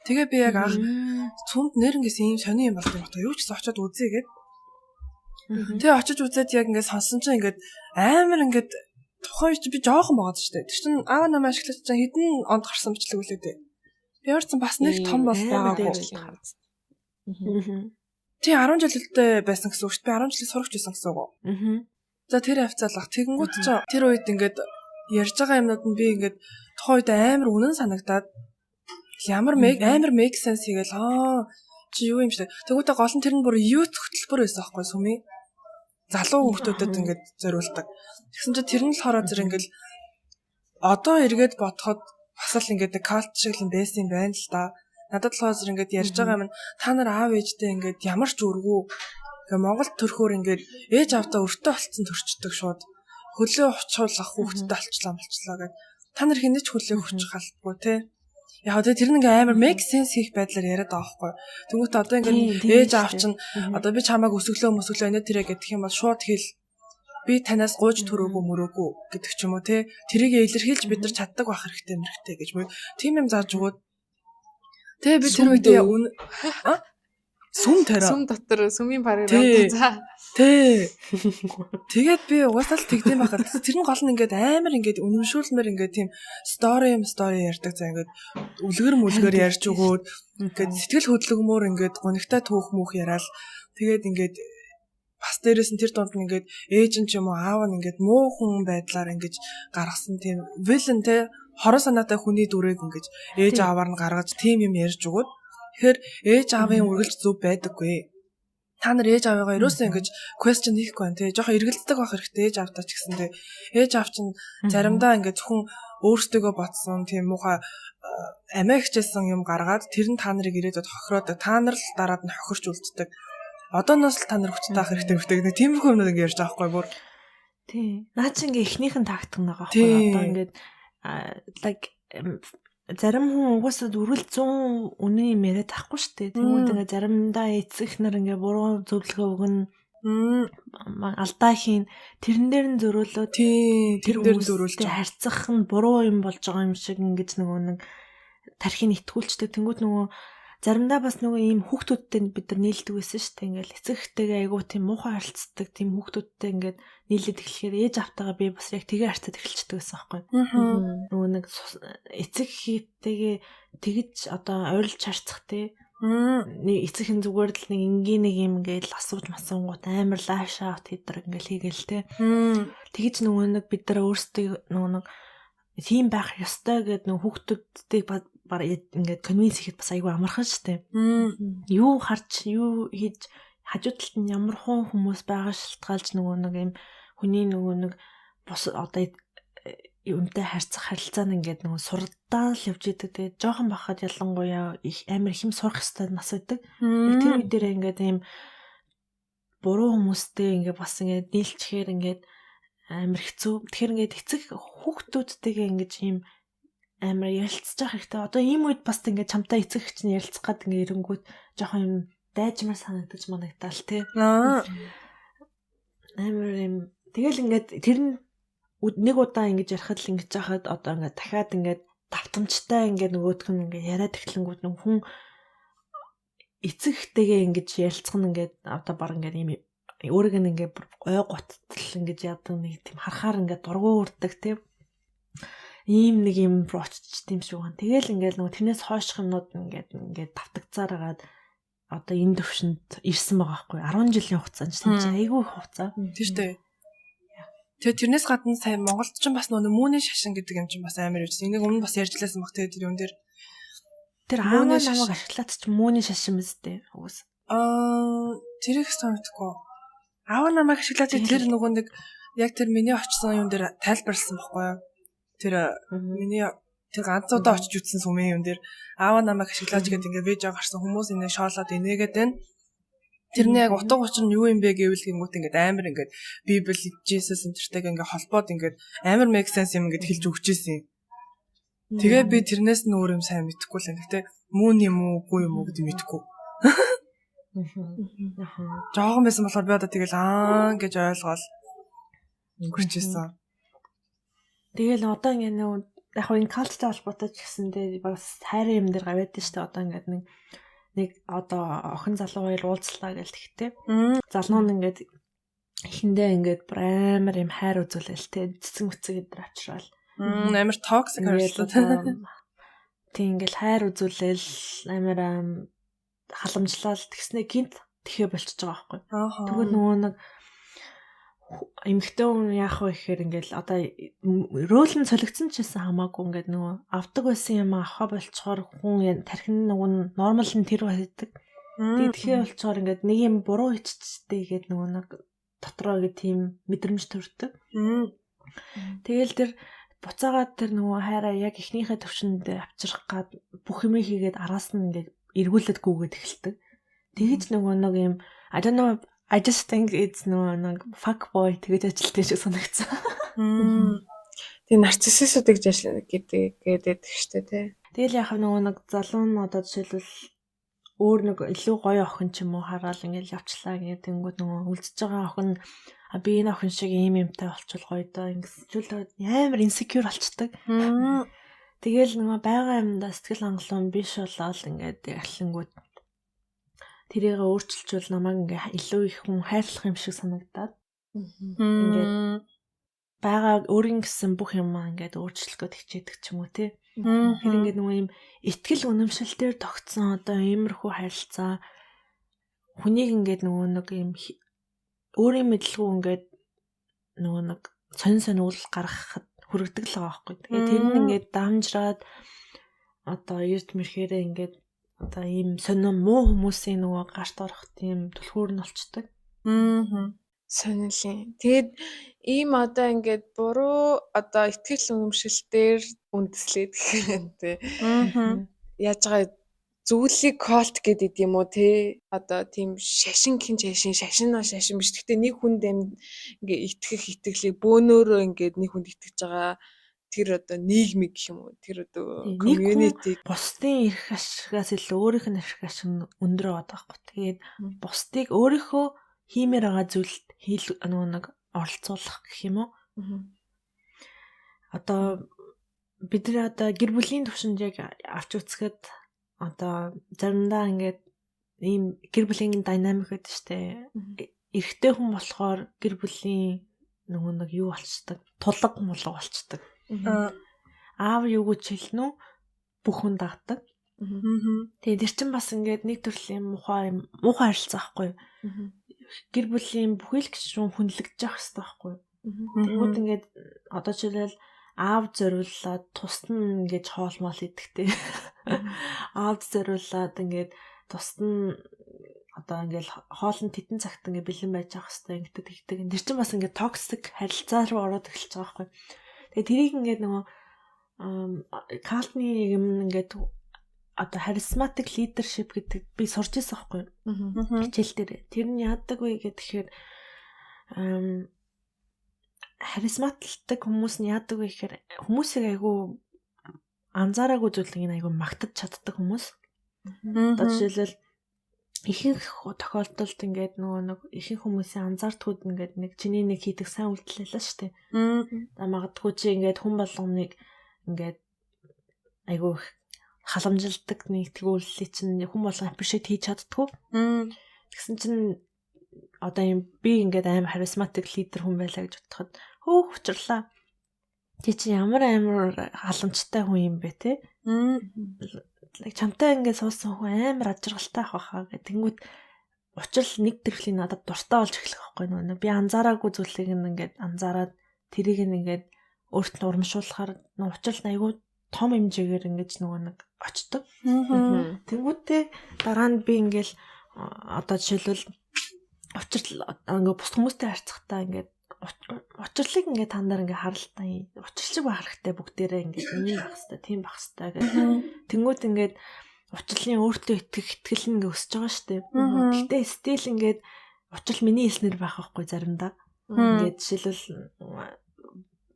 Тэгээ би яг анх сүмд нэрнгээс ийм сони юм болд юм бата. Юу ч гэсэн очиод үзье гэд. Тэгээ очиж үзээд яг ингээд сонсон чинь ингээд амар ингээд тухайн үед би жоохон байгаад шүү дээ. Тэр чинь аава намайг ашиглаж чинь хэдэн онд гарсан бичлэг үлээ дээ. Би ярьсан бас нэг том бол байгаагүй. Тий 10 жилдээ байсан гэсэн үг шүү дээ. Би 10 жилийн сурагч байсан гэсэн үг. За тэр хавцаалах. Тэгэнгүүт чинь тэр үед ингээд ярьж байгаа юмнууд нь би ингээд тухайн үед амар үнэн санагдаад ямар амар make sense хийгээл аа чи юу юм шиг. Тэгвэл гол нь тэр нь бүр youth хөтөлбөр байсан байхгүй сүмийн. Залуу хүүхдүүдэд ингээд зориулдаг. Тэгсэн чинь тэр нь болохоор зэрэг ингээд одоо эргээд бодоход бас л ингээд калт шиг юм байсан юм байна л да. Надад болохоор зэрэг ингээд ярьж байгаа юм та нар аав ээжтэй ингээд ямар ч өргүү ингээ Монгол төрхөөр ингээд ээж аавдаа өртөө болцсон төрчдөг шууд хөлөө хучуулах хүүхдтэй олчлаа молчлоо гэд та нар хинэж хөлөө хүчих албагүй те. Яг тэгээ тэр нэг амар make sense хийх байдлаар яриад байгаа байхгүй. Тэнгүүт одоо ингээд ээж аав чинь одоо би чамайг өсөглөө мөсөглөө энэ тэрэ гэдэг юм бол шууд хэл би танаас гуйж төрөөгүй мөрөөгүй гэдэг ч юм уу те. Тэрийг илэрхийлж бид нар чаддаг байх хэрэгтэй мэрэгтэй гэж мөн. Тийм юм зааж өгөөд. Тэгээ би тэр үед сүм тариа. Сүм дотор сүмийн параграф за. Тий. Тэгээд би угаасаа л тэгдэм байхад тэр нь гол нь ингээд амар ингээд үнэмшүүлмээр ингээд тийм story ярьдаг за ингээд үлгэр мүлгэр ярьж өгөөд ингээд сэтгэл хөдлөгмөр ингээд гунигтай түүх мүх яриад тэгээд ингээд бас дээрээс нь тэр дунд нь ингээд ээж нь ч юм уу аав нь ингээд муу хүн байдлаар ингээд гаргасан тийм villain те хорон санаатай хүний дүрийг ингээд ээж ааваар нь гаргаж тийм юм ярьж өгөөд. Тэгэхээр ээж аавын үргэлж зөв байдаггүй. Та нар ээж аавыгаа ерөөсөө ингэж question хийхгүй байна те. Жохон эргэлздэг байх хэрэгтэй ээж аавтаа ч гэсэн те. Ээж аав чинь заримдаа ингэ зөвхөн өөрсдөө бодсон тийм муухай амиа хичээсэн юм гаргаад тэр нь та нарыг ирээдүйд хохироодог. Та нар л дараад нь хохирч үлддэг. Одооноос л та нар хүчтэй байх хэрэгтэй хэрэгтэй гэдэг тиймэрхүү юмнууд ингэ ярьж байгаа байхгүй бүр. Тий. Наа чи ингээ эхнийх нь тактик нэг байгаа байхгүй. Одоо ингээд like зарим хүн угаасаа үргэлж 100 үнэн юм яриад тахгүй шүү дээ. Тэнгүүд ингээ заримдаа эцэг нар ингээ буруу зөвлөгөө өгнө. Алдаа хийн. Тэрэн дээр нь зөрөөлөө. Тэр дээр нь зөрөөлж харьцах нь буруу юм болж байгаа юм шиг ингэж нөгөө нэг тархийг итгүүлчдэг. Тэнгүүд нөгөө заримдаа бас нөгөө ийм хүүхдүүдтэй бид нар нийлдэг байсан шүү дээ. Ингээл эцэг эхтэйгээ айгуу тийм муухай харилцдаг тийм хүүхдүүдтэй ингээд нийлээд эхлэхээр ээж автайгаа би бас яг тэгээ харьцаад эхэлчихдэг байсан байхгүй. Нөгөө нэг эцэг эхтэйгээ тэгж одоо ойрлж харьцах те. Нэг эцэг хэн зүгээр л нэг энгийн нэг юм ингээл асууж масангууд амар лааш аут хийдэр ингээл хийгээл те. Тэгж нөгөө нэг бид нар өөрсдөө нөгөө нэг тийм байх ёстой гэд нөгөө хүүхдүүдтэй баг ингээд convince хийхэд бас айгүй амархан шүү дээ. Юу харж, юу хийж хажуу талд нь ямар хүн хүмүүс байгаа шалтгаалж нөгөө нэг юм хүний нөгөө нэг бус одоо юмтай харьцах харилцаа нь ингээд нөгөө сурдаа л явж идэг. Тэгээд жоохон бахад ялангуяа их амар их юм сурах ёстой нас байдаг. Тэр үе дээр ингээд ийм буруу хүмүүстэй ингээд бас ингээд нийлчихээр ингээд амар хэцүү. Тэгэхээр ингээд эцэг хүүхдүүдтэйгээ ингээд ийм амар ярилцж явах хэрэгтэй. Одоо ийм үед бас ингээд чамтай эцэг их чинь ярилцах гад ингээд ирэнгүүт жоохон юм дайжмар санагдаж манагдаал тий. Амар юм. Тэгэл ингээд тэр нь нэг удаа ингэж ярихад л ингэж яхад одоо ингээд дахиад ингээд давтамжтай ингээд нөгөөх нь ингээд яриад эхлэнгүүт нэг хүн эцэг ихтэйгээ ингэж ярилцах нь ингээд одоо баг ингээд ийм Өөрийг нь ингээд ой готтол ингэж яадаг нэг тийм харахаар ингээд дургу үрдэг тийм ийм нэг юм руу очиж тийм шиг байна. Тэгэл ингээд нөгөө тэрнээс хойших юмнууд ингээд давтагцаар агаад одоо энэ төвшөнд ирсэн байгаа байхгүй 10 жилийн хугацаанд ч тийм айгүй их хугацаа. Тийм шүү дээ. Тэгээ тэрнээс гадна сая Монголд ч бас нөгөө мууны шашин гэдэг юм чинь бас амар юусэн. Энийг өмнө бас ярьж лээсэн баг тэгээ тэр юм дээр. Тэр аав намайг ашиглаад ч мууны шашин мэт дээ. Угсаа. Тэр их санагдахгүй. Аав намайг ашиглаад тэр нөгөө нэг яг тэр миний очсон юм дээр тайлбарласан байхгүй юу? Тэр миний тэр ганц удаа очиж үзсэн сүмийн юм дээр аав намайг ашиглаач гэдэг ингээ видео гарсан хүмүүс инээ шоолоод инээгээд байна. Тэрний яг утга учир нь юу юм бэ гэвэл гингүүт ингээд амар ингээд Библи, Jesus энтертэйг ингээд холбоод ингээд амар make sense юм ингээд хэлж өгч ирсэн. Тэгээ би тэрнээс нь өөр юм сайн мэдэхгүй л юм. Гэтэ мөн юм уу, үгүй юм уу гэдэг мэдэхгүй. Жохон байсан болохоор би одоо тэгэл аа гэж ойлгоол өнгөрч ирсэн. Тэгэл одоо ингээд нөгөө яг хөө энэ culture тай холбоотой ч гэсэндээ бас хайрын юм дээр гавьяад нь шүү дээ. Одоо ингээд нэг одоо охин залуу хоёр уулзлаа гэж тэгтээ. Залуу нь ингээд эхэндээ ингээд бүр амар юм хайр үзүүлэл те цэцэн мүцэг эдэр авчраал. Амар toxic харилцаа. Тийм ингээл хайр үзүүлэл амар халамжлал тэгснэ гинт тэхээ болчихж байгаа байхгүй. Тэгвэл нөгөө нэг эмэгтэй хүн яах вэ гэхээр ингээл одоо role нь солигдсон ч гэсэн хамаагүй ингээд нөгөө авдаг байсан юм авахаа болцохоор хүн тархин нөгөө normal нь тэр байдаг. Тэгээд тэгэхээр болцохоор ингээд нэг юм буруу хийчихтэй гээд нөгөө нэг дотроо ингээд тийм мэдрэмж төрдөг. Тэгэл тэр буцаагаад тэр нөгөө хайраа яг эхнийхээ төвшөнд авчрах гад бүх юмыг хийгээд араас нь ингээд эргүүлээд гүгээд эхэлдэг. Тэгэж нөгөө нэг юм I don't know, I just think it's нөгөө нэг fuck boy тэгэж ажилттай шиг санагдсан. Тэгээ нарциссууд гэж ажиллана гэдэг гэдэг штэ тий. Тэгэл яг нөгөө нэг залуу нь одоо жишээлбэл өөр нэг илүү гоё охин ч юм уу хараал ингээл явчлаа гэдэг тэнгүүд нөгөө үлдэж байгаа охин а би энэ охин шиг ийм юмтай болчвол гоё доо ингэсэн чүл амар insecure болчдөг. Тэгэл нөгөө байгаа юмдаа сэтгэл хангалуун биш болоод ингээд ялангууд тэрийг өөрчилчүүл намайг ингээ илүү их хүн хайрлах юм шиг санагдаад ингээд байгаа өөрийн гэсэн бүх юм ингээд өөрчлөх гээд хичээдэг ч юм уу тий. Тэр ингээд нөгөө юм итгэл үнэмшилтээр тогтсон одоо иймэрхүү харилцаа хүнийг ингээд нөгөө нэг юм өөрийн мэдлгүй ингээд нөгөө нэг сонин сонин үйл гаргахад хүргэдэг л байгаа байхгүй. Тэгээ тэр нь ингээд дамжраад одоо эрт мэрхээрээ ингээд одоо ийм сонин муу хүмүүсийн нөгөө гарт орох тийм түлхүүр нь болчдөг. Сонирхолтой. Тэгээд ийм одоо ингээд буруу одоо итгэл үнэмшилтээр үндэслээд гэх юм тий. Яаж байгаа зүйлийг cult гэдэг юм уу те, одоо тийм шашин гин шашин шашин наа шашин биш. Гэхдээ нэг хүнд ингээ итгэх итгэлийг бөөнөөрөө ингээд нэг хүнд итгэж байгаа тэр одоо нийгмиг гэх юм уу, тэр одоо community бусдын эрх ашигаас илүү өөрийнх нь эрх ашиг нь өндөр байгаа байхгүй. Тэгээд бусдыг өөрийнхөө хиймээр байгаа зүйлд хийл нөгөө нэг оролцуулах гэх юм уу. Одоо бид нар одоо гэр бүлийн төвшөнд яг авч үзэхэд одоо заримдаа ингээд ийм гэр бүлийн dynamic гэдэг штэ. Эрэгтэй хүн болохоор гэр бүлийн нөгөө нэг юу болчдөг? Тулга мулга болчдөг. Аав юу гэж хэлнэ үү? Бүх хүн дагдаг. Тэгээ тэр чинь бас ингээд нэг төрлийн муухай муухай харилцаа байхгүй юу? Гэр бүлийн бүхэл гишүүн хүнлэгдэж явах хэрэгтэй байхгүй юу? Тэгмүүд ингээд одоо жишээлбэл аав зориулаад тусад нь ингээд хоол мол идэхтэй. Аавд зориулаад ингээд тусад нь одоо ингээд хоол нь тедэн цагт ингээд бэлэн байж явах хэрэгтэй ингээд тэгдэг. Тэр чинь бас ингээд toxic харилцаа руу ороод эхэлж байгаа байхгүй. Тэгээ тэрийг ингээд нөгөө cult ны юм ингээд одоо charismatic leadership гэдэг би сурч ирсэн байхгүй юу? Хичээл дээр. Тэр нь яадаг вэ гэхээр харизматалдаг хүмүүс нь яадаг вэ гэхээр хүмүүсийг айгүй анзаараагүй зүйлийг айгүй магтаж чаддаг хүмүүс. Одоо жишээлбэл ихэнх тохиолдолд ингээд нөгөө нэг ихэнх хүмүүсийн анзаардгууд ингээд нэг чиний нэг хийдэг сайн үйлдэл байлаа шүү дээ. За магадгүй чи ингээд хүн болгоныг ингээд айгүй их халамжилдаг нэг тэг үйлдэлийг чинь хүн болгон appreciate хийж чаддгүй. Тэгсэн чинь Одоо юм би ингээд амар харизматик лидер хүн байлаа гэж бодоход хөөх учрлаа. Чи чи ямар амар халамжтай хүн юм бэ те? Чамтай ингээд суусан хүн амар аж аргалтай ах байхаа гэх. Тэнгүүд учрал нэг төрлийн надад дуртай болж эхлэх байхгүй нөгөө би анзаараагүй зүйлийг ингээд анзаараад тэрийг ингээд өөрт нь урамшуулахаар нөгөө учрал айгүй том хэмжээгээр ингэж нөгөө нэг очдог. Тэнгүүтээ дараа нь би ингээл одоо жишээлбэл учрал ингээ бус хүмүүстэй харьцахтаа ингээд учрлыг ингээд та нар ингээ харалтаа учрал шиг байх хэрэгтэй бүгдээрээ ингээд ийм байх хэрэгтэй, тийм байх хэрэгтэй гэх. Тэнгүүт ингээд учрлын өөртөө итгэх итгэл нь ингээ өсөж байгаа шүү дээ. Гэтэ стил ингээд учрал миний хэлснээр байх байхгүй заримдаа. Ингээд жишээлбэл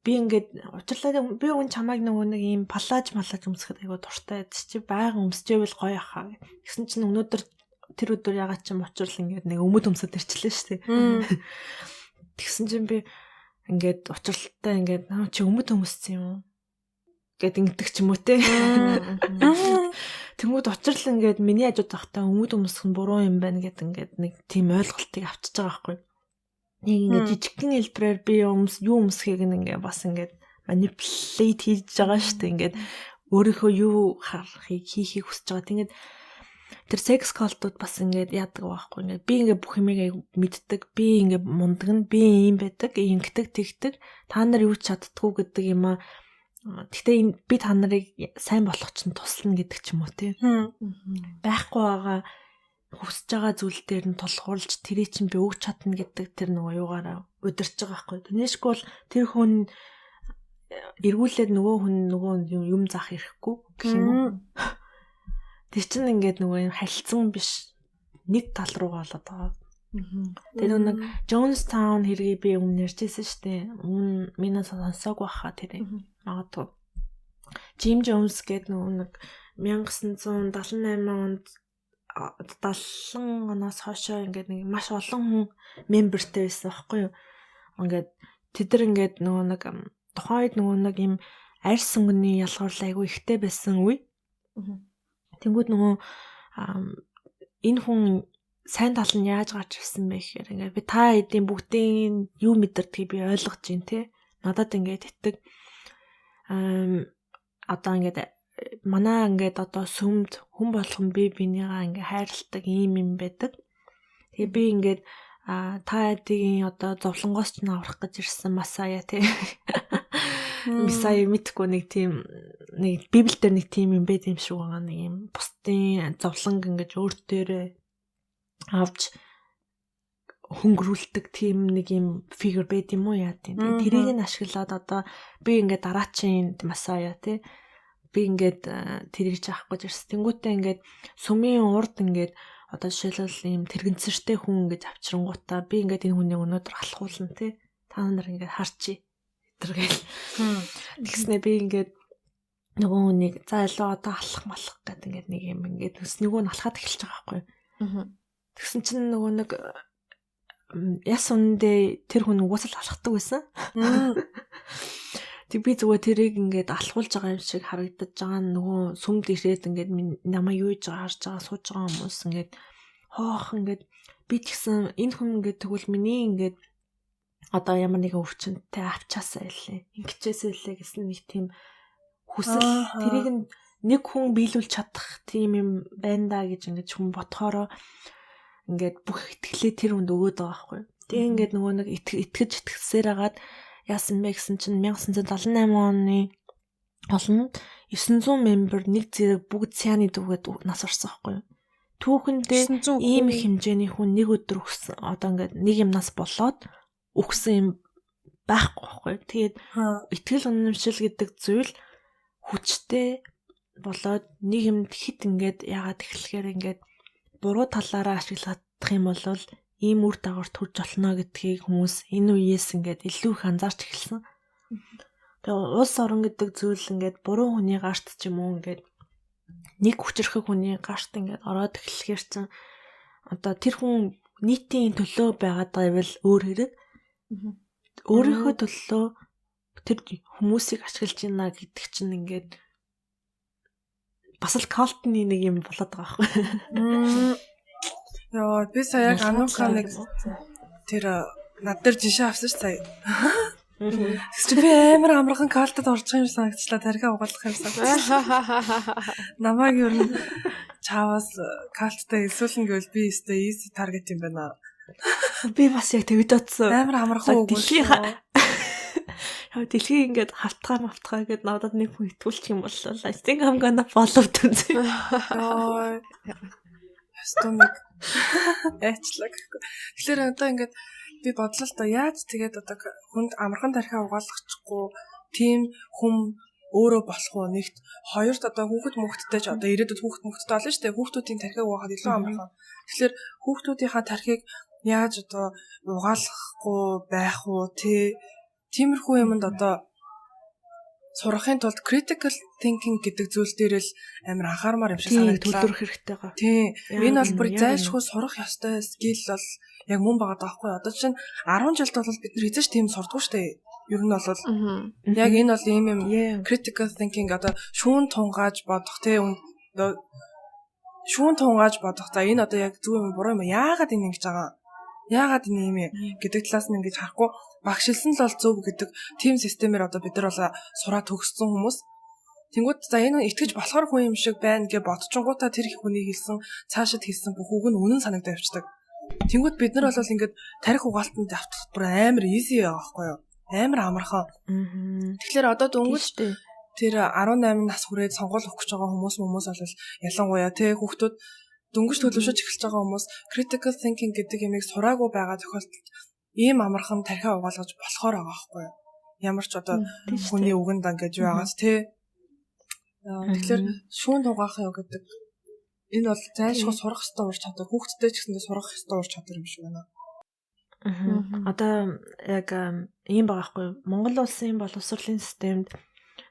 би ингээд учрлаа би үн чамайг нөгөө нэг ийм палаж малаж өмсөхөд айгу дуртай байдаг чи байга өмсчээвэл гоё хаа гэсэн чинь өнөөдөр тэр өдөр ягаад ч юм учрал ингээд нэг өмд өмсөд ирчлээ шүү дээ. Тэгсэн чинь би ингээд учралтай ингээд чи өмд өмссөн юм уу гэд ингэдэг ч юм уу те. Тэнгүүд учрал ингээд миний хажууд байхдаа өмд өмсөх нь буруу юм байна гэд ингээд нэг тийм ойлголтыг авчиж байгаа байхгүй. Нэг ингээд жижигхэн хэлбэрээр би юу өмсөхийг ингээ бас ингээд манипулейт хийж байгаа шүү дээ. Ингээд өөрийнхөө юу харахыг хийхийг хүсэж байгаа. Тэгээд тэр секс колтууд бас ингээд яадаг байхгүй. Ингээд би ингээд бүх юмыг мэддэг. Би ингээд мундаг нь би ийм байдаг, ингэдэг, тэгдэг. Та нар юу ч чаддгүй гэдэг юм аа. Гэхдээ энэ би та нарыг сайн болох чинь туслана гэдэг ч юм уу тий. Байхгүй байгаа хүсэж байгаа зүйл дээр нь тулгуурлаж тэрий чинь би өгч чадна гэдэг тэр нөгөө юугаараа удирч байгаа байхгүй. Тэрнээшгүй бол тэр хүн эргүүлээд нөгөө хүн нөгөө юм заах ирэхгүй гэх юм уу. Тэр чинь ингээд нөгөө юм харилцан биш нэг тал руугаа болоод байгаа. Тэр нэг Jonestown хэргийг би өмнө ярьжсэн шүү дээ. Өмнө миний сонсоог байхаа тэрийг магадгүй. Jim Jones гэдэг нөгөө нэг 1978 онд 70 оноос хойшоо ингээд нэг маш олон хүн мембертэй байсан байхгүй юу. Ингээд тэд нар ингээд нөгөө нэг тухайн үед нөгөө нэг юм арьс өнгөний ялгуурлал айгүй ихтэй байсан үе. Тэнгүүд нөгөө энэ хүн сайн тал нь яаж гарч ирсэн бэ гэхээр ингээд би та хэдийн бүгдийн юу мэдэрдгийг би ойлгож байна те. Надад ингээд итэг одоо ингээд манай ингээд одоо сүмд хүн болгон би бинийгаа ингээ хайрладаг ийм юм байдаг. Тэгээ би ингээд та хэдийн одоо зовлонгоос ч аврах гэж ирсэн Масая тий. Мисая мэдхгүй нэг тийм нэг Библиэлд нэг тийм юм байд юм шиг байгаа нэг юм бусдын зовлонг ингэж өөр дээрээ авч хөнгөрүүлдэг тийм нэг юм фигюр байд юм уу яа тийм. Тэрийг нь ашиглаад одоо би ингээд дараачийн Масая тий. Би ингээд тэрийг ч авах гэж ирсэн. Тэнгүүтээ ингээд сүмийн урд ингээд одоо жишээлбэл ийм тэрэгцэртэй хүн ингэж авчирангуудаа би ингээд энэ хүнийг өнөөдөр алхуулна тий. Та нар ингээд харчи. Тэргээл. Тэгснэ би ингээд нөгөө хүнийг за илүү одоо алах малах гэд ингээд нэг юм ингээд нөгөө нь алхаад эхэлж байгаа байхгүй. Тэгсэн чинь нөгөө нэг яс үндэ тэр хүн угаасаа л алхдаг байсан. Тэг би зүгээр тэрийг ингээд алхуулж байгаа юм шиг харагдаж байгаа нөгөө сүмд ирээд ингээд намайг юу хийж байгаа харж байгаа сууж байгаа хүмүүс ингээд хоох ингээд би ч гэсэн энэ хүн ингээд тэгвэл миний ингээд одоо ямар нэгэн өвчнөдтэй авчаасаа илээ ингэчээсээ илээ гэсэн нэг тийм хүсэл тэрийг нэг хүн биелүүлж чадах тийм юм байна да гэж ингээд хүн бодохороо ингээд бүх итгэлээ тэр хүнд өгөөд байгаа байхгүй. Тэг ингээд нөгөө нэг итгэж итгэсээр хагаад яасан бэ гэсэн чинь 1978 оны олонд 900 мембер нэг зэрэг бүгд цааны дүүгээд нас орсон байхгүй юу. Түүхэндээ ийм их хэмжээний хүн нэг өдөр өгсөн. Одоо ингээд нэг юмнаас болоод өгсөн юм байхгүй байхгүй юу. Тэгээд итгэл үнэмшил гэдэг зүйл хүчтэй болоод нэг юмд хит ингээд яагаад эхлэхээр ингээд буруу талаараа ашиглах юм бол ийм үр дагавар төрж болно гэдгийг хүмүүс энэ үеэс ингээд илүү их анзаарч эхэлсэн. Тэгээ улс орон гэдэг зүйл ингээд буруу хүний гарт ч юм уу ингээд нэг хүчрхэг хүний гарт ингээд ороод эхлэхээр чинь одоо тэр хүн нийтийн төлөө байгаад байвал өөр хэрэг. Өөрийнхөө төлөө тэр хүмүүсийг ашиглаж байна гэдэг чинь ингээд бас л калтны нэг юм болоод байгаа байхгүй. Йоо, би сая яг Анука нэг Тэр над дээр жишээ авсан ш сая. Тэгс чи би амар амархан cult ад орчих юм санагчлаа, тархиа угаалгах юм санагчлаа. Намайг ер нь чаавас cult тай элсүүлнэ гэвэл би өстой easy target юм байна. Би бас яг тэгж бодсон. Амар амархан үг. Дэлхийн яа, дэлхий ингээд хавтгаа мавтгаа гэд надад нэг хүн итгүүлчих юм бол I think I'm gonna follow them. Йоо. Ястоо нэг айчлаа гэхгүй. Тэгэхээр одоо ингээд би бодлоо л доо, яаж тэгээд одоо хүнд амархан тархиа угаалгачихгүй тийм хүм өөрөө болох уу нэгт, хоёрт одоо хүүхэд мөхттэй ч одоо ирээдүйд хүүхэд мөхттэй болно шүү дээ. Хүүхдүүдийн тархиаг угаахад илүү амархан. Тэгэхээр хүүхдүүдийнхаа тархийг яаж одоо угаалгахгүй байх уу те, тиймэрхүү юмд одоо сурахын тулд critical thinking гэдэг зүйл дээр л амар анхаармаар юм шиг санагдлаа. Төлөвлөх хэрэгтэй байгаа. Тийм. Энэ бол бүр зайлшгүй сурах ёстой skill бол яг мөн байгаа даахгүй. Одоо чинь 10 жилд бол бид нар хэзээ ч тийм сурдаггүй шүү дээ. Ер нь бол яг энэ бол ийм юм critical thinking, одоо шүүн тунгааж бодох те, шүүн тунгааж бодох. За, энэ одоо яг зөв юм, буруу юм, яагаад энэ ингэж байгаа, яагаад энэ юм гэдэг талаас нь ингэж харахгүй, багш хэлсэн л бол зөв гэдэг тийм системээр одоо бид нар бол сураа төгссөн хүмүүс. Тэнгүүд за, энэ итгэж болохоор хүн юм шиг байна гэж бодчингуудаа тэр хүний хэлсэн, цаашид хэлсэн бүх үг нь үнэн санагдаа явчихдаг. Тэнгүүд бид нар бол ингээд тархи угаалтанд автах бүр амар easy байгаа байхгүй юу? Амар амархан. Тэгэхээр одоо дөнгөж тэр 18 нас хүрээд сонгуул өгөх гэж байгаа хүмүүс бол, ялангуяа тэ хүүхдүүд, дөнгөж төлөвшөж эхэлж байгаа хүмүүс critical thinking гэдэг юмыг сураагүй байгаа тохиолдолд ийм амархан тархиа угаалгаж болохоор байгаа байхгүй юу? Ямар ч одоо хүний үгэнд ингэж юу байгаас тий. Тэгэхээр шүүн тугаах юу гэдэг энэ бол зайлшгүй сурах ёстой ур чадвар. Хүүхдтэй ч гэсэндээ сурах ёстой ур чадвар юм шиг байна. Одоо яг ийм байгаа байхгүй юу? Монгол улсын боловсролын системд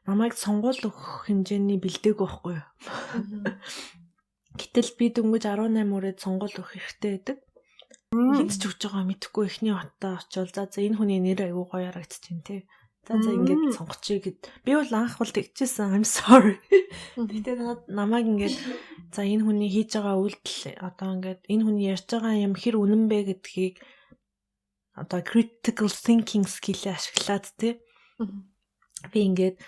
намайг сонгуул өгөх хэмжээний бэлдээг байхгүй юу? Гэтэл би дөнгөж 18 үрээд сонгуул өгөх хэрэгтэй байдаг. Хинт ч өгч байгаа мэдэхгүй, эхний хотоо очивол за за, энэ хүний нэр айгуу гоё харагдчихээн те. За за, ингээд сонгочихъя гэд. Би бол анх бол тэгчихсэн. I'm sorry. Гэтэ намайг ингээд за, энэ хүний хийж байгаа үйлдэл, одоо ингээд энэ хүний ярьж байгаа юм хэр үнэн бэ гэдгийг одоо critical thinking skill-ээ ашиглаад те. Би ингээд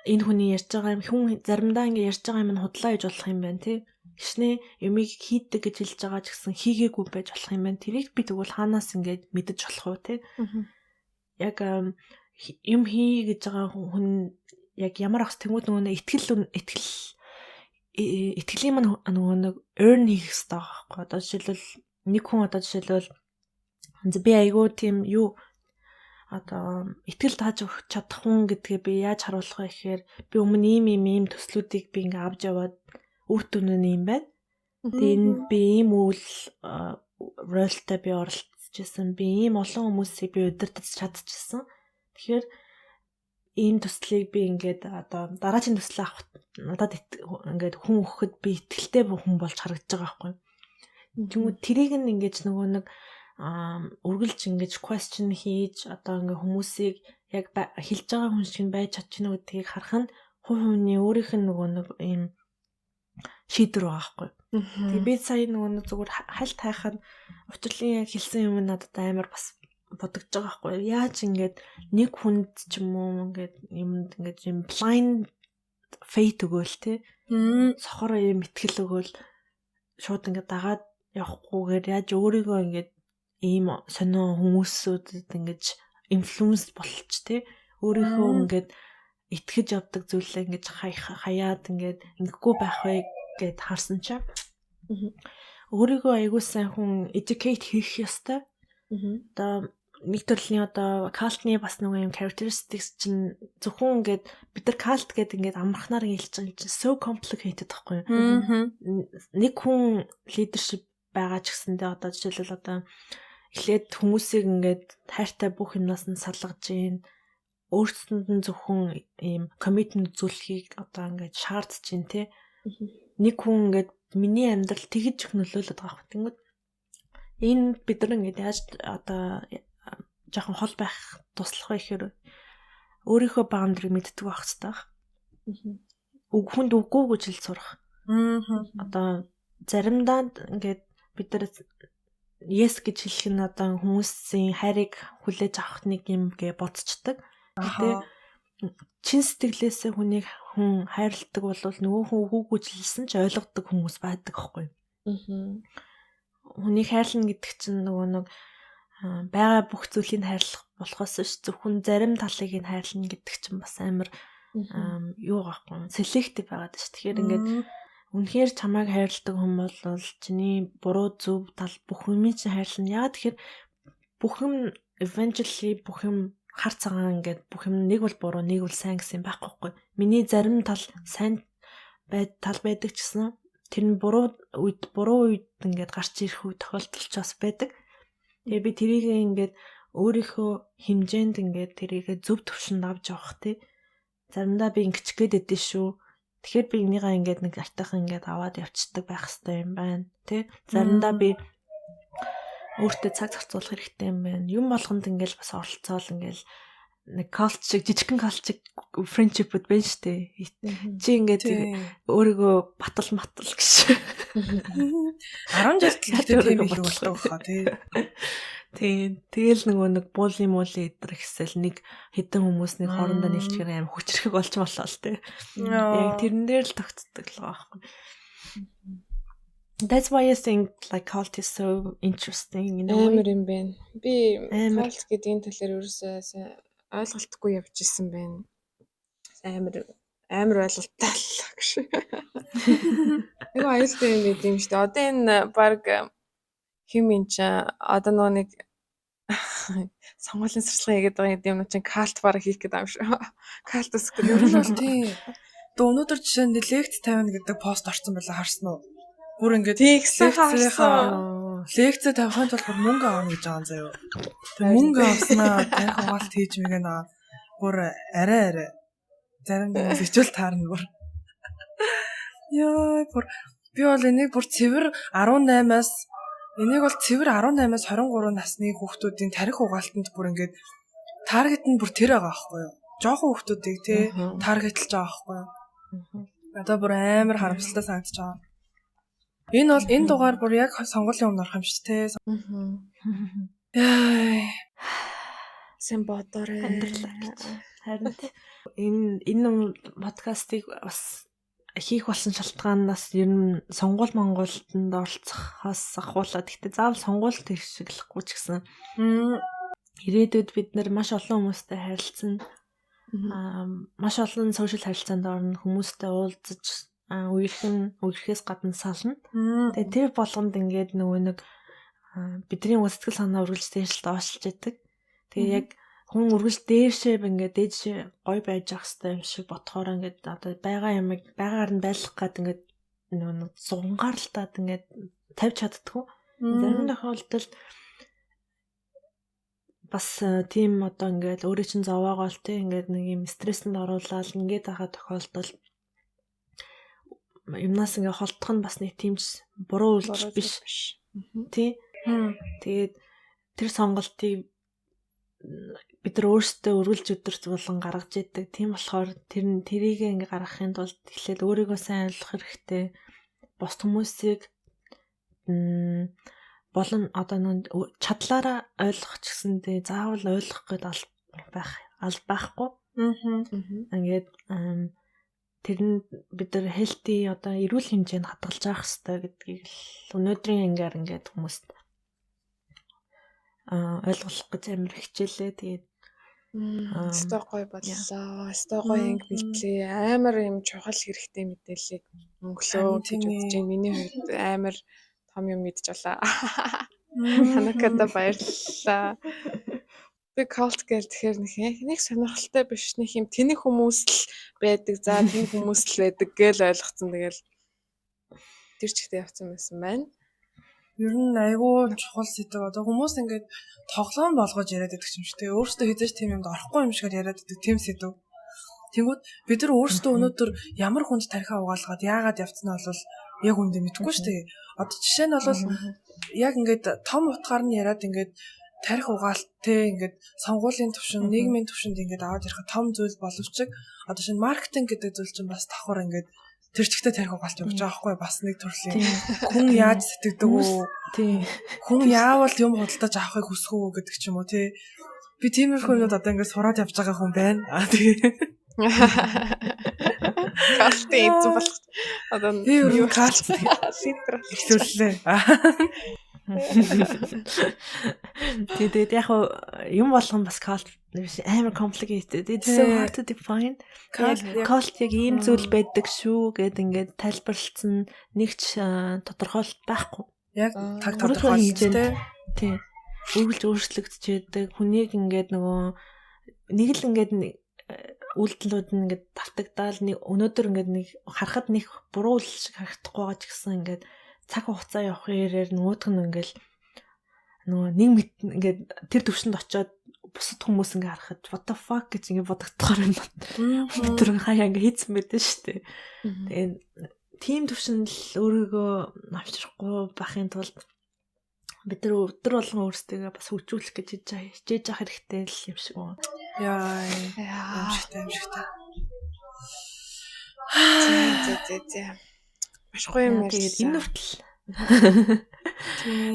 энэ хүний ярьж байгаа юм, хүн заримдаа ингээд ярьж байгаа юм нь худлаа гэж болох юм байна те. Хичнээн юмыг хийдэг гэж хэлж байгаа ч гэсэн хийгээгүй байж болох юм байна. Тэрийг би тэгвэл хаанаас ингээд мэдэж болох вэ те. Яг юм хий гэж байгаа хүн яг ямар ах тэнгууд нөгөө нэг итгэл итгэл итгэлийн маань нөгөө нэг earn хийх хэрэгтэй байгаа байхгүй. Одоо жишээлбэл нэг хүн, одоо жишээлбэл би айгүй тийм юу, одоо итгэл тааж өгч чадах хүн гэдгээ би яаж харуулах вэ гэхээр би өмнө ийм ийм ийм төслүүдийг би ингээ авч яваад үр дүн нь ийм байна. Тэгээ энэ би ийм үйл role тай би оролцож исэн. Би ийм олон хүмүүсийг би удирдах чадчихсан. Тэгэхээр ийм төслийг би ингээд одоо дараагийн төслөө авах надад ингээд хүн өгөхөд би итгэлтэй хүн болж харагдаж байгаа байхгүй. Тэгмүү тэрийг нь ингээд нөгөө нэг үргэлж ингэж question хийж, одоо ингээ хүмүүсийг яг хэлж байгаа хүн шиг байж чадчихна гэдгийг харах нь хувь хүний өөрийнх нь нөгөө нэг ийм шийдвэр байгаа байхгүй. Тэгээ би сая нөгөө нэг зүгээр хальт хайхад учирлын яг хэлсэн юм надад амар бас бодогдож байгаа байхгүй. Яаж ингээд нэг хүнд ч юм уу ингээд юмд ингээд юм blind faith өгөөл те. Сохор юм итгэл өгөөл шууд ингээд дагаад явахгүйгээр яаж өөрийгөө ингээд ийм сонио хүмүүсүүдэд ингэж influence болч те, өөрийнхөө ингээд итгэж явдаг зүйлээ ингэж хаяад ингээд ингэхгүй байх вэ гэд харсан чинь өөрийгөө аягүй сайн хүн educate хийх ёстой. Одоо нэг төрлийн одоо cult ны бас нэг юм characteristics чинь зөвхөн ингээд бид нар cult гэдэг ингээд амархнаар хэлж байгаа юм чинь so complicated байхгүй юу? Нэг хүн leadership байгаа ч гэсэндээ одоо жишээлбэл одоо эхлээд хүмүүсийг ингээд хайртай бүх юмнаас нь салгаж гин, өөрсдөнд нь зөвхөн ийм commitment үзүүлэхийг одоо ингээд шаардж чинь те. Нэг хүн ингээд миний амьдрал тэгж их нөлөөлөд байгаа хэрэг. Тэнгүүд энэ бид нар ингээд яаж одоо жоохон хол байх туслах вэ гэхээр өөрийнхөө boundary мэддэг байх хэрэгтэй байх. Үг хүнд үгүй гэж хэл сурах. Одоо заримдаа ингээд бид нар Yes гэж хэлэх нь одоо хүмүүсийн хайрыг хүлээж авах нэг юм гэ бодцдаг. Гэтэ чин сэтгэлээсээ хүнийг хүн хайрладаг бол нөгөө хүн хүүгүйжлсэн ч ойлгодог хүмүүс байдаг аахгүй. Хүнийг хайрлана гэдэг чинь нөгөө нэг байгаа бүх зүйлийг хайрлах болохоос ш зөвхөн зарим талыг нь хайрлана гэдэг чинь бас амар юу байхгүй селектив байгаад ш. Тэгэхээр ингээд үнэхээр чамайг хайрладаг хүн бол чиний буруу зөв тал бүх юмыг чинь хайрлана. Яагаад тэгэхээр бүх юм eventually бүх юм хар цагаан ингээд бүх юм нэг бол буруу, нэг бол сайн гэсэн юм байхгүй хгүй. Миний зарим тал сайн тал байдаг ч гэсэн тэр нь буруу үед ингээд гарч ирэх үе тохиолдол ч бас байдаг. Тэгээ би тэрийг ингээд өөрийнхөө хэмжээнд ингээд тэрийг зөв төвшөнд авч явах тий. Заримдаа би ингэчих гээд өгдөө шүү. Тэгэхээр би энийгээ ингээд нэг артайхан ингээд аваад явцдаг байх хэрэгтэй юм байна тий. Заримдаа би өөртөө цаг зарцуулах хэрэгтэй юм байна. Юм болгонд ингээд бас оролцоол ингээд нэг cult шиг жижигхэн cult шиг friendship-үүд байна шүү дээ. Чи ингээд өөрийгөө батал матал гэж. 10 жил гэхдээ тийм их болдог хаа тий. Тийм. Тэгэл нөгөө нэг буули муули эдэр гэсэл нэг хэдэн хүмүүс нэг хоорондоо нийлчихээр аим хүчрэх болж болоо л тий. Яг тэрэн дээр л тогтдог л байгаа байхгүй. That's why I think like cult is so interesting in a way. Амар юм байна. Би cult гэдгийн талаар ерөөсөө ойлголтгүй явж исэн байна. Амар ойлголттой л гэж. Айгу аюултай юм байт юм шүү дээ. Одоо энэ баг хим юм чи одоо нөгөө нэг сонгуулийн сурчлага хийгээд байгаа юм чинь калт баг хийх гэдэг юм шүү. Калт өсөх гэдэг. Ер нь бол тийм. Одоо өнөөдөр жишээ нь лекц тавина гэдэг пост орсон байлаа харсан уу? Бүр ингээд лекцийнхаа лекцээ тавихын тулд бүр мөнгө авна гэж байгаа юм заяа. Тэг мөнгө авснаа тарих угаалт хийж мэгэн аа. Бүр арай зарим хүмүүс хичээл таарна бүр. Яа, бүр би бол энийг бүр цэвэр 18-аас энийг бол цэвэр 18-аас 23 насны хүүхдүүдийн тарих угаалтанд бүр ингээд таргет нь бүр тэр байгаа байхгүй юу? Жохон хүүхдүүдийг тий таргетлж байгаа байхгүй юу? Одоо бүр амар харамсалтай санагдаж байгаа. Энэ бол энэ дугаар бүр яг сонгуулийн өмнө орох юм шүү дээ. Яа. Сэн бодоорой. Амьдралаа гэж. Харин энэ подкастыг бас хийх болсон шалтгаанаас ер нь сонгуул Монголтонд оролцохоос ахуулаад гэхдээ заавал сонгуульд хэрэгшиглэхгүй ч гэсэн ирээдүйд бид нэр маш олон хүмүүстэй харилцсан, маш олон сошиал харилцаанд орно, хүмүүстэй уулзаж үерхэн үерхээс гадна сална. Тэгээ тэр болгонд ингээд нөгөө нэг бидний сэтгэл санаа үргэлж дээшил доошлж идэг. Тэгээ яг хүн үргэлж дээшээ ингээд дээшээ гой байж ах хэвээр юм шиг ботхоор ингээд одоо байгаа юмыг байгаагаар нь байлгах гад ингээд нөгөө зунгаарлтаад ингээд тавьж чаддгүй. Зарим тохиолдолд бас тийм одоо ингээд өөрөө чинь зовоогоол те ингээд нэг юм стрессэнд оруулаад ингээд байгаа тохиолдолд юмнаас ингээ холдох нь бас нэг тийм ч буруу үйлдэл биш. Тий. Тэгээд тэр сонголтыг бид нар өөрсдөө өргөлж өдөрт болон гаргаж идэг. Тийм болохоор тэр нь тэрийг ингээ гаргахын тулд эхлээд өөрийгөө сайн ойлгох хэрэгтэй. Бус хүмүүсийг болон одоо нэг чадлаараа ойлгох ч гэсэндээ заавал ойлгох гээд ал байхгүй. Ингээд тэр нь бид нар healthy одоо эрүүл хэмжээнд хадгалж авах хэрэгтэй гэдгийг л өнөөдрийн ангаар ингээд хүмүүст ойлгох гэж амар хичээлээ. Тэгээд өстой гоё боллоо. Өстой гоё анги бэлтлээ. Амар юм чухал хэрэгтэй мэдээллийг өглөө гэж бодож байна. Миний хувьд амар том юм мэдж болаа. Ханакада баярлалаа. Би cult гээл тэгэхээр нэг сонирхолтой биш нэг юм тэнэг хүмүүс л байдаг. За тэнэг хүмүүс л байдаг гээл ойлгоцсон. Тэгэл тэр чигтээ явцсан байсан байна. Ер нь айгүй чухал сэдв. Одоо хүмүүс ингээд тоглоом болгож яриад байдаг юм шиг те. Өөрсдөө хэзээ ч тийм юмд орохгүй юм шиг яриад байдаг тийм сэдв. Тэнгүүд бид нар өөрсдөө өнөөдөр ямар хүнд тархиа угаалгаад яагаад явцсан нь бол яг үндэ мэдэхгүй шүү дээ. Одоо жишээ нь бол яг ингээд том утгаар нь яриад ингээд тарих угаалт те ингээд сонгуулийн төвшин, нийгмийн төвшөнд ингээд аваад ирэх том зүйл боловч одоо шинэ маркетинг гэдэг зүйл чинь бас давхар ингээд тэр чигтээ тарих угаалт явж байгаа байхгүй бас нэг төрлийн хүн яаж сэтгэдэг үү? Тийм. Хүн яавал юм худалдаж авахыг хүсэх үү гэдэг ч юм уу тий. Би тиймэрхүү юмнууд одоо ингээд сураад явж байгаа хүн байна. Аа тий. Калтын эзэн болох. Одоо юу калт лидер эхлүүллээ. Тэгээд яг юм болгон бас cult биш амар complicated. It's so hard to define. Cult яг ийм зүйл байдаг шүү гэд ингээд тайлбарлалцсан нэг ч тодорхойлолт байхгүй. Яг таг тодорхойлолт тий. Үргэлж өөрчлөгдөж. Хүнийг ингээд нөгөө нэг л ингээд үйлдэлүүд нь ингээд давтагдаал нэг өнөөдөр ингээд нэг харахад нэг буруу л шиг харагдахгүй байгаа ч гэсэн ингээд цаг хугацаа явах хэрээр нөгөөх нь ингээд нөгөө нэг мэт ингээд тэр төвшөнд очиод бусад хүмүүс ингээ харахад what the fuck гэж ингээ бодогдохоор юм. Тэр хаяа ингээ хийцэн байдсан шүү дээ. Тэгээд тийм төвшөнд л өөрийгөө авчрахгүй байхын тулд бид нар өдөр болгон өөрсдийгөө бас хөгжүүлэх гэж хичээж явах хэрэгтэй л юм шиг байна. Яа. Амжигтай амжигтай. Зэ зэ зэ. Маш гоё юм ярьсан. Тэгээд энэ хүртэл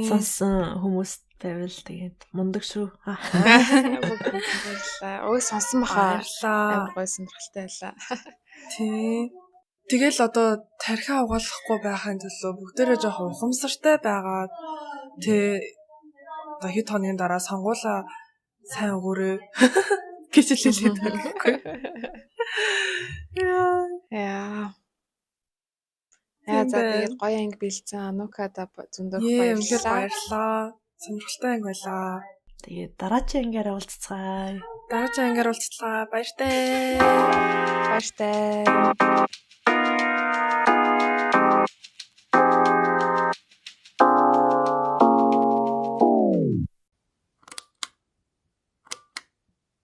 сонсон хүмүүс байвал тэгээд мундаг шүү. Баярлалаа. Өө сонсон баха. Баярлалаа. Амар гоё сонирхолтой байлаа. Тий. Тэгэл одоо тархиа угаалгахгүй байхын төлөө бүгдээрээ жоохон ухамсартай байгаад тэ одоо хэд хоногийн дараа сонгуулаа сайн өгөөрэй гэж хэлээд байгаа. Яа. Яа. Яа за тэгээд гоё анги бэлдсэн Анукада зөндөх баярлалаа. Баярлалаа. Сонирхолтой анги байлаа. Тэгээд дараагийн ангиар уулзцгаая. Дараагийн ангиар уулзлаа. Баяртай. Баяртай.